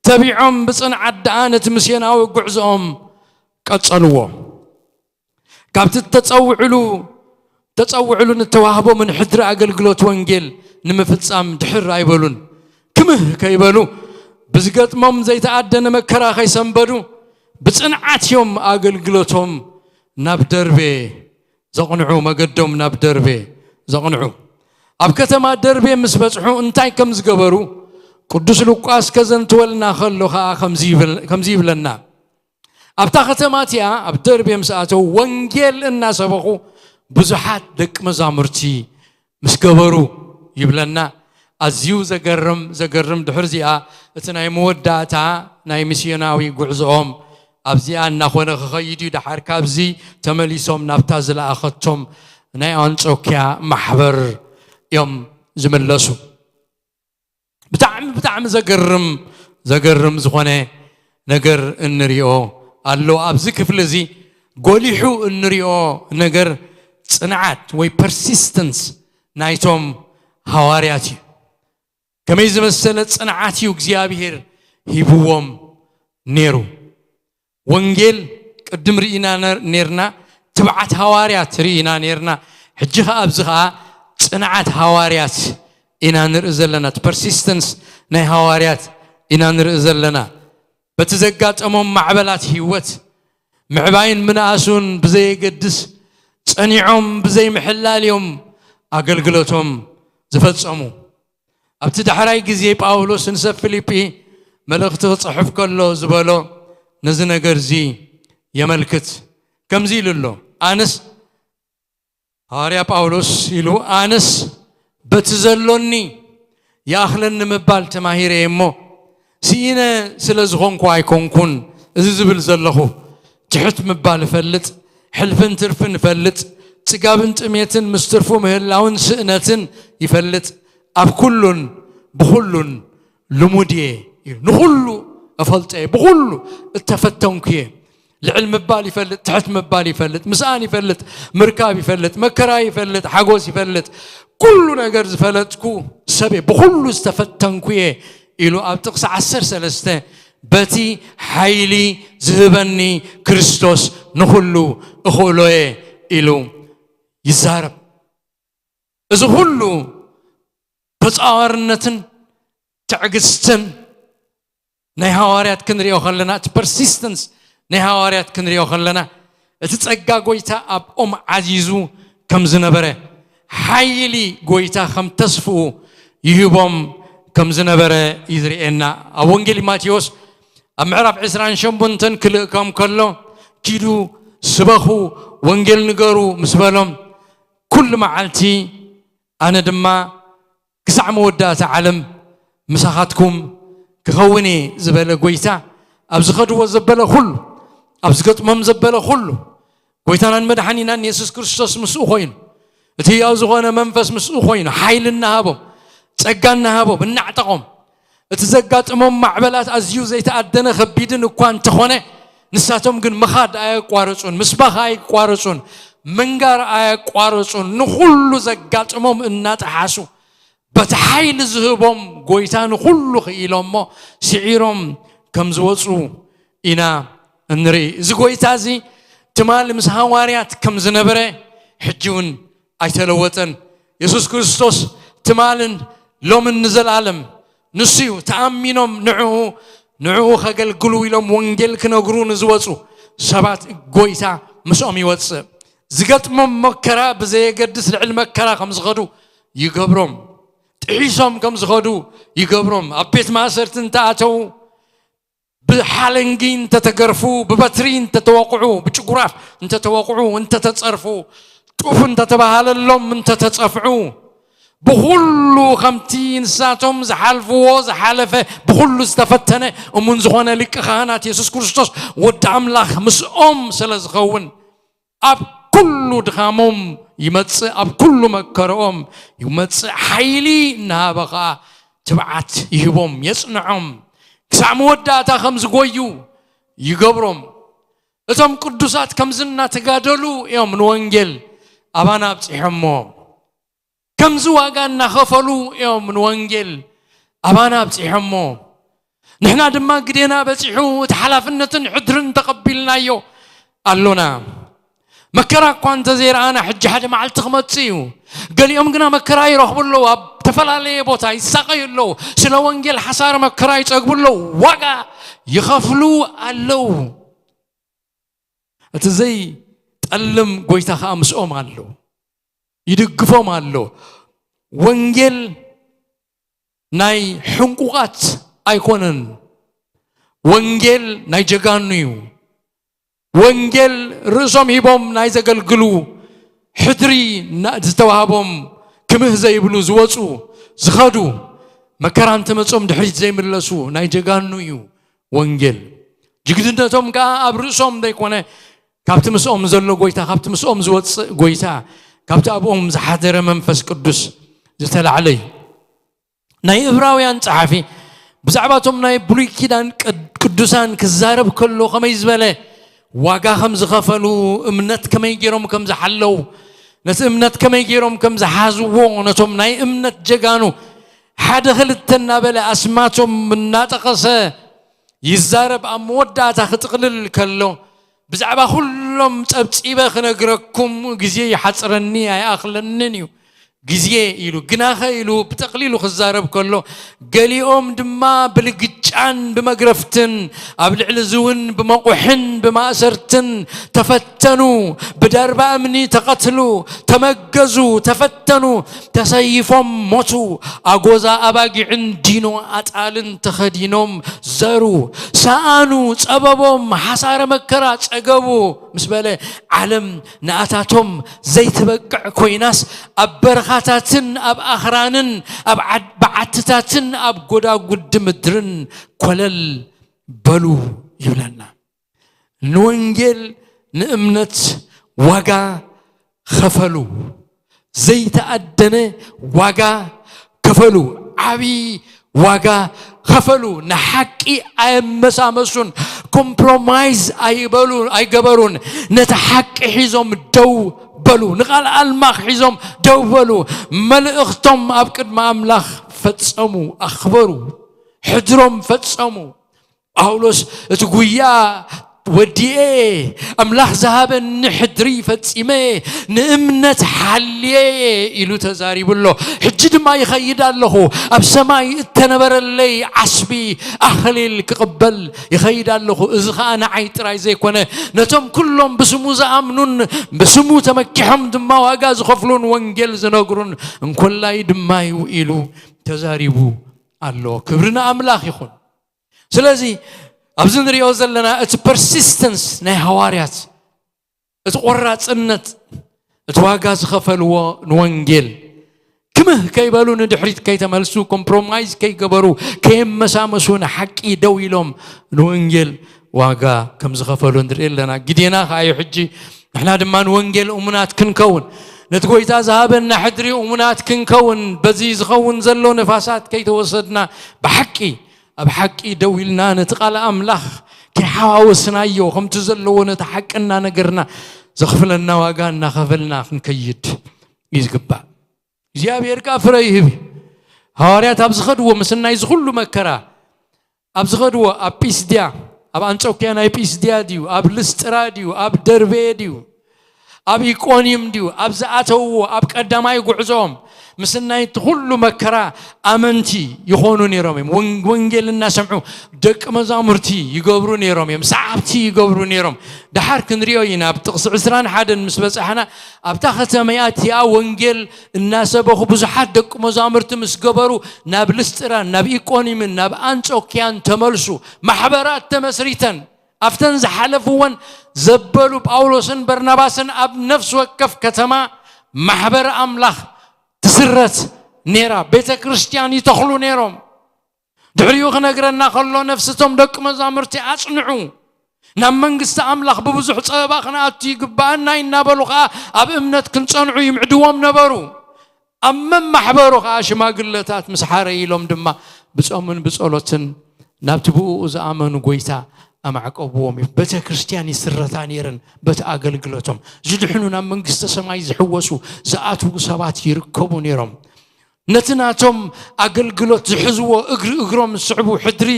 ተቢዖም ብጽንዓት ደኣ ነቲ ምስዮናዊ ጉዕዞኦም ቀጸልዎ። ካብቲ ተጸውዕሉ ተጸውዕሉ ንተዋህቦ ምንሕድሪ ኣገልግሎት ወንጌል ንምፍጻም ድሕር ኣይበሉን። ክምህ ከይበሉ ብዝገጥሞም ዘይተኣደነ መከራ ከይሰንበዱ ብጽንዓት እዮም ኣገልግሎቶም ናብ ደርቤ ዘቕንዑ፣ መገዶም ናብ ደርቤ ዘቕንዑ። ኣብ ከተማ ደርቤ ምስ በጽሑ እንታይ ከም ዝገበሩ ቅዱስ ሉቃስ ከዘንትወልና ከሎ ኸኣ ከምዚ ይብል-፣ ከምዚ ይብለና። ኣብታ ከተማ እቲኣ ኣብ ደርቤ ምስ ኣተዉ ወንጌል እናሰበኹ ብዙሓት ደቂ መዛሙርቲ ምስ ገበሩ ይብለና። ኣዝዩ ዘገርም፣ ዘገርም። ድሕሪ እዚኣ እቲ ናይ መወዳእታ ናይ ሚስዮናዊ ጉዕዞኦም ኣብዚኣ እናኾነ ክኸይድ እዩ። ደሓር ካብዚ ተመሊሶም ናብታ ዝለኣኸቶም ናይ ኣንጾኪያ ማሕበር እዮም ዝምለሱ። ብጣዕሚ፣ ብጣዕሚ ዘገርም፣ ዘገርም ዝኾነ ነገር እንሪኦ ኣሎ። ኣብዚ ክፍሊ እዚ ጎሊሑ እንሪኦ ነገር ጽንዓት ወይ ፐርሲስተንስ ናይቶም ሃዋርያት እዩ። ከመይ ዝመሰለ ጽንዓት እዩ እግዚኣብሔር ሂብዎም ነይሩ። ወንጌል ቅድም ርኢና ነር-፣ ኔርና፣ ትብዓት ሃዋርያት ርኢና ኔርና። ሕጂ ኸኣ ኣብዚ ኸኣ ጽንዓት ሃዋርያት ኢና ንርኢ ዘለና። እቲ ፐርሲስተንስ ናይ ሃዋርያት ኢና ንርኢ ዘለና። በቲ ዘጋጠሞም ማዕበላት ህይወት ምዕባይን ምንኣሱን ብዘየገድስ ጸኒዖም ብዘይምሕላል እዮም ኣገልግሎቶም ዝፈጸሙ። ኣብቲ ዳሕራይ ግዜ ጳውሎስ ንሰብ ፊልጲ መልእኽቲ ክጽሕፍ ከሎ ዝበሎ ነዚ ነገር እዚ የመልክት። ከምዚ ኢሉ ኣሎ፣ ኣነስ፣ ሃዋርያ ጳውሎስ ኢሉ፣ ኣነስ በቲ ዘሎኒ ይኣኽለኒ ምባል ተማሂረ እየ እሞ፣ ስኢነ ስለ ዝኾንኩ ኣይኮንኩን እዚ ዝብል ዘለኹ። ትሕት ምባል እፈልጥ፣ ሕልፍን ትርፍን እፈልጥ፣ ጽጋብን ጥሜትን ምስ ትርፉ ምህላውን ስእነትን ይፈልጥ። ኣብ ኩሉን ብኹሉን ልሙድ እየ። ንኹሉ እፈልጦ እየ፣ ብኹሉ እተፈተንኩ እየ። ልዕል ምባል ይፈልጥ፣ ትሕት ምባል ይፈልጥ፣ ምስኣን ይፈልጥ፣ ምርካብ ይፈልጥ፣ መከራ ይፈልጥ፣ ሓጎስ ይፈልጥ፣ ኩሉ ነገር ዝፈለጥኩ ሰብ እየ፣ ብኹሉ ዝተፈተንኩ እየ ኢሉ ኣብ ጥቕሲ ዓሰርተ ሰለስተ በቲ ሓይሊ ዝህበኒ ክርስቶስ ንኹሉ እኽእሎ'የ ኢሉ ይዛረብ። እዚ ኩሉ ተጻዋርነትን ትዕግስትን ናይ ሃዋርያት ክንሪኦ ከለና፣ እቲ ፐርሲስተንስ ናይ ሃዋርያት ክንሪኦ ከለና፣ እቲ ጸጋ ጎይታ ኣብኦም ዓዚዙ ከም ዝነበረ፣ ሓይሊ ጎይታ ከም ተስፍኡ ይህቦም ከም ዝነበረ እዩ ዝርእየና። ኣብ ወንጌል ማቴዎስ ኣብ ምዕራፍ ዕስራን ሸሞንተን ክልእኮም ከሎ፣ "ኪዱ ስበኹ፣ ወንጌል ንገሩ" ምስ በሎም፣ "ኩሉ መዓልቲ ኣነ ድማ ክሳዕ መወዳእታ ዓለም ምሳኻትኩም ክኸውን እየ" ዝበለ ጎይታ፣ ኣብ ዝኸድዎ ዘበለ ኩሉ፣ ኣብ ዝገጥሞም ዘበለ ኩሉ፣ ጎይታናን መድሓኒናን የሱስ ክርስቶስ ምስኡ ኮይኑ፣ እቲ ህያው ዝኾነ መንፈስ ምስኡ ኮይኑ፣ ሓይሊ እናሃቦም፣ ጸጋ እናሃቦም፣ እናዕጠቖም፣ እቲ ዘጋጥሞም ማዕበላት ኣዝዩ ዘይተኣደነ ከቢድን እኳ እንተኾነ፣ ንሳቶም ግን ምኻድ ኣየቋረጹን፣ ምስባኽ ኣይቋረጹን፣ ምንጋር ኣየቋረጹን። ንኹሉ ዘጋጥሞም እናጠሓሱ፣ በቲ ሓይሊ ዝህቦም ጎይታ ንኹሉ ክኢሎሞ ስዒሮም ከም ዝወጹ ኢና እንርኢ። እዚ ጎይታ እዚ ትማሊ ምስ ሃዋርያት ከም ዝነበረ፣ ሕጂ እውን ኣይተለወጠን። የሱስ ክርስቶስ ትማልን ሎምን ንዘለኣለም ንሱ እዩ። ተኣሚኖም ንዕኡ፣ ንዕኡ ከገልግሉ ኢሎም ወንጌል ክነግሩ ንዝወጹ ሰባት ጎይታ ምስኦም ይወጽእ። ዝገጥሞም መከራ ብዘየገድስ ልዕሊ መከራ ከም ዝኸዱ ይገብሮም። ጥሒሶም ከም ዝኸዱ ይገብሮም። ኣብ ቤት ማእሰርቲ እንተኣተዉ፣ ብሓለንጊ እንተተገርፉ፣ ብበትሪ እንተተወቕዑ፣ ብጭጉራፍ እንተተወቕዑ፣ እንተተጸርፉ፣ ጡፍ እንተተባሃለሎም፣ እንተተጸፍዑ፣ ብኹሉ ከምቲ ንሳቶም ዝሓልፍዎ ዝሓለፈ፣ ብኹሉ ዝተፈተነ እሙን ዝኾነ ሊቀ ካህናት የሱስ ክርስቶስ ወዲ ኣምላኽ ምስኦም ስለ ዝኸውን፣ ኣብ ኩሉ ድኻሞም ይመጽእ፣ ኣብ ኩሉ መከረኦም ይመጽእ፣ ሓይሊ እናሃበ ኸኣ ትብዓት ይህቦም፣ የጽንዖም፣ ክሳዕ መወዳእታ ከም ዝጎዩ ይገብሮም። እቶም ቅዱሳት ከምዚ እናተጋደሉ እዮም ንወንጌል ኣባና ኣብጺሖሞ። ከምዚ ዋጋ እናኸፈሉ እዮም ንወንጌል ኣባና ኣብጺሖሞ። ንሕና ድማ ግዴና በጺሑ እቲ ሓላፍነትን ሕድርን ተቐቢልናዮ ኣሎና። መከራ እኳ እንተዘይረኣና፣ ሕጂ ሓደ መዓልቲ ክመጽእ እዩ። ገሊኦም ግና መከራ ይረኽቡ ኣለዉ፣ ኣብ ዝተፈላለየ ቦታ ይሳቐዩ ኣለዉ፣ ስለ ወንጌል ሓሳረ መከራ ይጸግቡ ኣለዉ፣ ዋጋ ይኸፍሉ ኣለዉ። እቲ ዘይጠልም ጎይታ ኸኣ ምስኦም ኣሎ፣ ይድግፎም ኣሎ። ወንጌል ናይ ሕንቁቓት ኣይኮነን። ወንጌል ናይ ጀጋኑ እዩ። ወንጌል ርእሶም ሂቦም ናይ ዘገልግሉ፣ ሕድሪ ና-፣ ዝተዋህቦም፣ ክምህ ዘይብሉ ዝወጹ፣ ዝኸዱ፣ መከራ እንተመጾም ድሕሪት ዘይምለሱ ናይ ጀጋኑ እዩ ወንጌል። ጅግንነቶም ከኣ ኣብ ርእሶም ዘይኮነ፣ ካብቲ ምስኦም ዘሎ ጎይታ፣ ካብቲ ምስኦም ዝወጽእ ጎይታ፣ ካብቲ ኣብኦም ዝሓደረ መንፈስ ቅዱስ ዝተላዕለ እዩ። ናይ ዕብራውያን ጸሓፊ ብዛዕባ እቶም ናይ ብሉይ ኪዳን ቅድ-፣ ቅዱሳን ክዛረብ ከሎ ከመይ ዝበለ ዋጋ ከም ዝኸፈሉ፣ እምነት ከመይ ገይሮም ከም ዝሓለዉ፣ ነቲ እምነት ከመይ ገይሮም ከም ዝሓዝዎ፣ ነቶም ናይ እምነት ጀጋኑ ሓደ ክልተ እናበለ ኣስማቶም እናጠቐሰ ይዛረብ። ኣብ መወዳእታ ክጥቕልል ከሎ፣ ብዛዕባ ኩሎም ጸብጺበ ክነግረኩም ግዜ ይሓጽረኒ ኣይኣኽለንን እዩ። ግዜ ኢሉ፣ ግናኸ ኢሉ ብጠቕሊሉ ክዛረብ ከሎ፣ ገሊኦም ድማ ብልግጫን ብመግረፍትን፣ ኣብ ልዕሊ እዚ እውን ብመቑሕን ብማእሰርትን ተፈተኑ፣ ብደርባ እምኒ ተቐትሉ፣ ተመገዙ፣ ተፈተኑ፣ ተሰይፎም ሞቱ። ኣጎዛ ኣባጊዕን ዲኖ ኣጣልን ተኸዲኖም ዘሩ፣ ሰኣኑ፣ ጸበቦም፣ ሓሳረ መከራ ጸገቡ ምስ በለ፣ ዓለም ንኣታቶም ዘይትበቅዕ ኮይናስ፣ ኣብ በረኻታትን ኣብ ኣኽራንን ኣብ ዓድ-፣ በዓትታትን ኣብ ጎዳጉዲ ምድርን ኮለል በሉ ይብለና። ንወንጌል ንእምነት ዋጋ ኸፈሉ። ዘይተኣደነ ዋጋ ከፈሉ። ዓቢ ዋጋ ኸፈሉ። ንሓቂ ኣየመሳመሱን፣ ኮምፕሮማይዝ ኣይበሉ-፣ ኣይገበሩን። ነቲ ሓቂ ሒዞም ደው በሉ። ንቓል ኣልማኽ ሒዞም ደው በሉ። መልእኽቶም ኣብ ቅድሚ ኣምላኽ ፈጸሙ፣ ኣኽበሩ። ሕድሮም ፈጸሙ። ጳውሎስ እቲ ጉያ ወዲኤ፣ ኣምላኽ ዝሃበኒ ሕድሪ ፈጺመ፣ ንእምነት ሓልየ ኢሉ ተዛሪቡ ኣሎ። ሕጂ ድማ ይኸይድ ኣለኹ፣ ኣብ ሰማይ እተነበረለይ ዓስቢ ኣኽሊል ክቕበል ይኸይድ ኣለኹ። እዚ ኸኣ ንዓይ ጥራይ ዘይኮነ፣ ነቶም ኩሎም ብስሙ ዝኣምኑን ብስሙ ተመኪሖም ድማ ዋጋ ዝኸፍሉን ወንጌል ዝነግሩን እንኮላይ ድማ እዩ ኢሉ ተዛሪቡ ኣሎ። ክብሪ ንኣምላኽ ይኹን። ስለዚ ኣብዚ ንሪኦ ዘለና እቲ ፐርሲስተንስ ናይ ሃዋርያት፣ እቲ ቆራፅነት፣ እቲ ዋጋ ዝኸፈልዎ ንወንጌል ክምህ ከይበሉ፣ ንድሕሪት ከይተመልሱ፣ ኮምፕሮማይዝ ከይገበሩ፣ ከየመሳመሱ ንሓቂ ደው ኢሎም ንወንጌል ዋጋ ከም ዝኸፈሉ ንርኢ ኣለና። ግዴና ከኣ እዩ ሕጂ ንሕና ድማ ንወንጌል እሙናት ክንከውን፣ ነቲ ጎይታ ዝሃበና ሕድሪ እሙናት ክንከውን፣ በዚ ዝኸውን ዘሎ ንፋሳት ከይተወሰድና ብሓቂ ኣብ ሓቂ ደው ኢልና ነቲ ቃል ኣምላኽ ከይሓዋወስናዮ ከምቲ ዘለዎ ነቲ ሓቂ እናነገርና ዘኽፍለና ዋጋ እናኸፈልና ክንከይድ እዩ ዝግባእ። እግዚኣብሔር ከኣ ፍረ ይህብ እዩ። ሃዋርያት ኣብ ዝኸድዎ ምስናይ ዝኹሉ መከራ ኣብ ዝኸድዎ ኣብ ጲስድያ፣ ኣብ ኣንጾክያ ናይ ጲስድያ ድዩ፣ ኣብ ልስጥራ ድዩ፣ ኣብ ደርቤ ድዩ፣ ኣብ ኢቆንዩም ድዩ፣ ኣብ ዝኣተውዎ ኣብ ቀዳማይ ጉዕዞኦም ምስናይ እቲ ኩሉ መከራ ኣመንቲ ይኾኑ ነይሮም እዮም። ወን- ወንጌል እናሰምዑ ደቂ መዛሙርቲ ይገብሩ ነይሮም እዮም፣ ሰዓብቲ ይገብሩ ነይሮም። ደሓር ክንሪኦ ኢና። ኣብ ጥቕሲ ዕስራን ሓደን ምስ በጻሕና ኣብታ ከተማ እቲኣ ወንጌል እናሰበኹ ብዙሓት ደቂ መዛሙርቲ ምስ ገበሩ ናብ ልስጥራን ናብ ኢቆንዩምን ናብ ኣንጾክያን ተመልሱ። ማሕበራት ተመስሪተን ኣብተን ዝሓለፍወን ዘበሉ ጳውሎስን በርናባስን ኣብ ነፍሲ ወከፍ ከተማ ማሕበር ኣምላኽ ትስረት ነይራ። ቤተ ክርስቲያን ይተኽሉ ነይሮም። ድሕሪኡ ክነግረና ከሎ ነፍስቶም ደቂ መዛሙርቲ ኣጽንዑ፣ ናብ መንግስቲ ኣምላኽ ብብዙሕ ጸበባ ክንኣቱ ይግባኣና እናበሉ ኸኣ ኣብ እምነት ክንጸንዑ ይምዕድዎም ነበሩ። ኣብ መማሕበሩ ኸኣ ሽማግለታት ምስ ሓረ ኢሎም ድማ ብጾምን ብጸሎትን ናብቲ ብእኡ ዝኣመኑ ጎይታ ኣማዕቀብዎም እዩ። ቤተ ክርስቲያን ይስረታ ነይረን በቲ ኣገልግሎቶም። ዝድሕኑ ናብ መንግስተ ሰማይ ዝሕወሱ ዝኣትዉ ሰባት ይርከቡ ነይሮም። ነቲ ናቶም ኣገልግሎት ዝሕዝዎ እግሪ እግሮም ዝስዕቡ ሕድሪ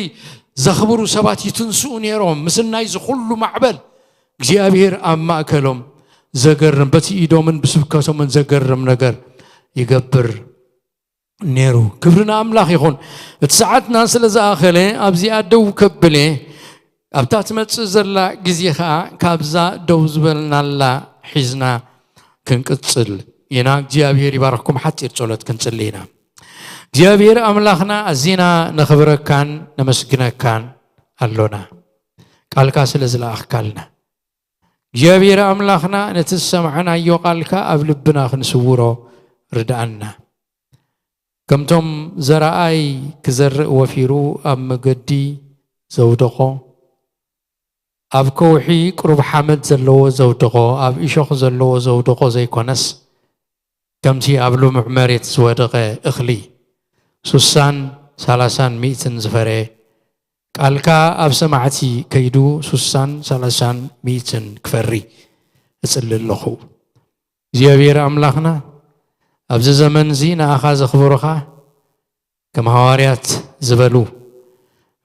ዘኽብሩ ሰባት ይትንስኡ ነይሮም። ምስናይ ዝኹሉ ማዕበል እግዚኣብሔር ኣብ ማእከሎም ዘገርም፣ በቲ ኢዶምን ብስብከቶምን ዘገርም ነገር ይገብር ነይሩ። ክብሪ ንኣምላኽ ይኹን። እቲ ሰዓትና ስለ ዝኣኸለ ኣብዚኣ ደው ከብል እየ። ኣብታ ትመጽእ ዘላ ግዜ ኸኣ ካብዛ ደው ዝበልናላ ሒዝና ክንቅጽል ኢና። እግዚኣብሔር ይባርኽኩም። ሓጺር ጸሎት ክንጽሊ ኢና። እግዚኣብሔር ኣምላኽና ኣዚና ነኽብረካን ነመስግነካን ኣሎና። ቃልካ ስለ ዝለኣኽካልና። እግዚኣብሔር ኣምላኽና ነቲ ዝሰማዕናዮ ቃልካ ኣብ ልብና ክንስውሮ ርድኣና። ከምቶም ዘረኣይ ክዘርእ ወፊሩ ኣብ መገዲ ዘውደቖ፣ ኣብ ከውሒ ቁሩብ ሓመድ ዘለዎ ዘውደቖ፣ ኣብ እሾኽ ዘለዎ ዘውደቖ ዘይኮነስ፣ ከምቲ ኣብ ልሙዕ መሬት ዝወደቐ እኽሊ ሱሳን ሰላሳን ሚእትን ዝፈረ፣ ቃልካ ኣብ ሰማዕቲ ከይዱ ሱሳን ሰላሳን ሚእትን ክፈሪ እጽሊ ኣለኹ። እግዚኣብሔር ኣምላኽና፣ ኣብዚ ዘመን እዚ ንኣኻ ዘኽብሩኻ፣ ከም ሃዋርያት ዝበሉ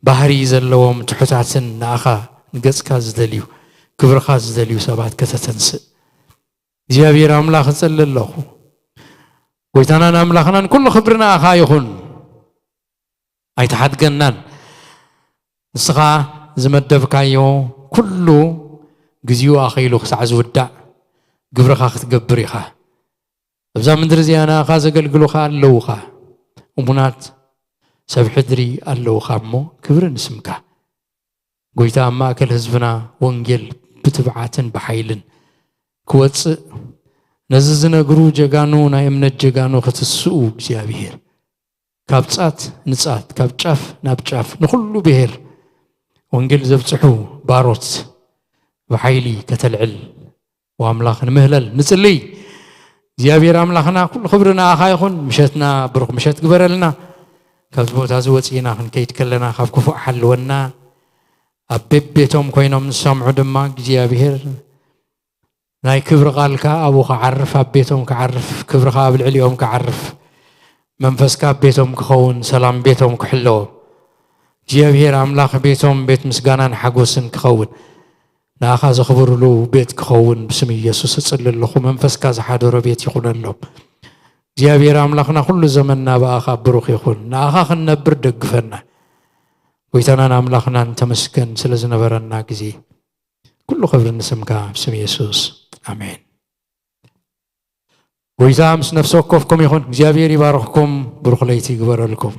ባህሪ ዘለዎም ትሑታትን ንኣኻ ንገጽካ ዝደልዩ፣ ክብርኻ ዝደልዩ ሰባት ከተተንስእ እግዚኣብሔር ኣምላኽ እጽሊ ኣለኹ። ጎይታናን ኣምላኽናን ኩሉ ክብሪ ንኣኻ ይኹን። ኣይትሓድገናን። ንስኻ ዝመደብካዮ ኩሉ ግዜኡ ኣኺሉ ክሳዕ ዝውዳእ ግብርኻ ክትገብር ኢኻ። ኣብዛ ምድሪ እዚኣ ንኣኻ ዘገልግሉኻ ኣለዉኻ። እሙናት ሰብ ሕድሪ ኣለዉኻ እሞ ክብሪ ንስምካ። ጎይታ ኣብ ማእከል ህዝብና ወንጌል ብትብዓትን ብሓይልን ክወጽእ ነዚ ዝነግሩ ጀጋኑ ናይ እምነት ጀጋኑ ክትስኡ እግዚኣብሔር ካብ ጻት ንጻት ካብ ጫፍ ናብ ጫፍ ንኹሉ ብሔር ወንጌል ዘብጽሑ ባሮት ብሓይሊ ከተልዕል ወኣምላኽ ንምህለል ንጽልይ። እግዚኣብሔር ኣምላኽና ኩሉ ክብሪ ንኣኻ ይኹን። ምሸትና ብሩኽ ምሸት ግበረልና። ካብዚ ቦታ እዚ ወጺእና ክንከይድ ከለና ካብ ክፉእ ሓልወና። ኣብ ቤት ቤቶም ኮይኖም ዝሰምዑ ድማ እግዚኣብሔር ናይ ክብሪ ቃልካ ኣብኡ ክዓርፍ ኣብ ቤቶም ክዓርፍ ክብርኻ ኣብ ልዕሊኦም ክዓርፍ መንፈስካ ኣብ ቤቶም ክኸውን ሰላም ቤቶም ክሕለዎም እግዚኣብሔር ኣምላኽ ቤቶም ቤት ምስጋናን ሓጎስን ክኸውን፣ ንኣኻ ዘኽብርሉ ቤት ክኸውን ብስም ኢየሱስ እጽሊ ኣለኹ። መንፈስካ ዝሓደሮ ቤት ይኹነሎም። እግዚኣብሔር ኣምላኽና ኩሉ ዘመንና ብኣኻ ብሩኽ ይኹን። ንኣኻ ክንነብር ደግፈና። ጎይታናን ኣምላኽናን ተመስገን ስለ ዝነበረና ግዜ። ኩሉ ክብሪ ንስምካ ብስም ኢየሱስ። ኣሜን። ጎይታ ምስ ነፍሲ ወከፍኩም ይኹን። እግዚኣብሔር ይባርኽኩም። ብሩኽ ለይቲ ይግበረልኩም።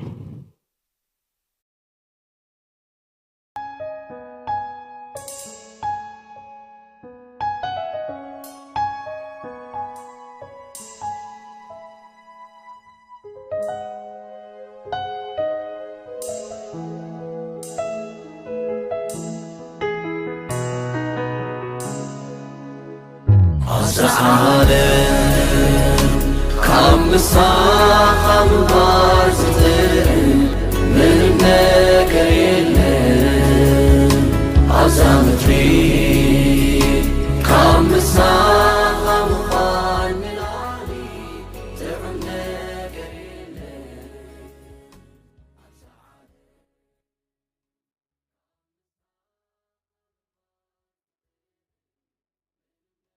ኣዛ ዓለም ካብ ምሳኻ ምንባር ዝጥዕም ምንም ነገር የለን። ኣብዛ ምድሪ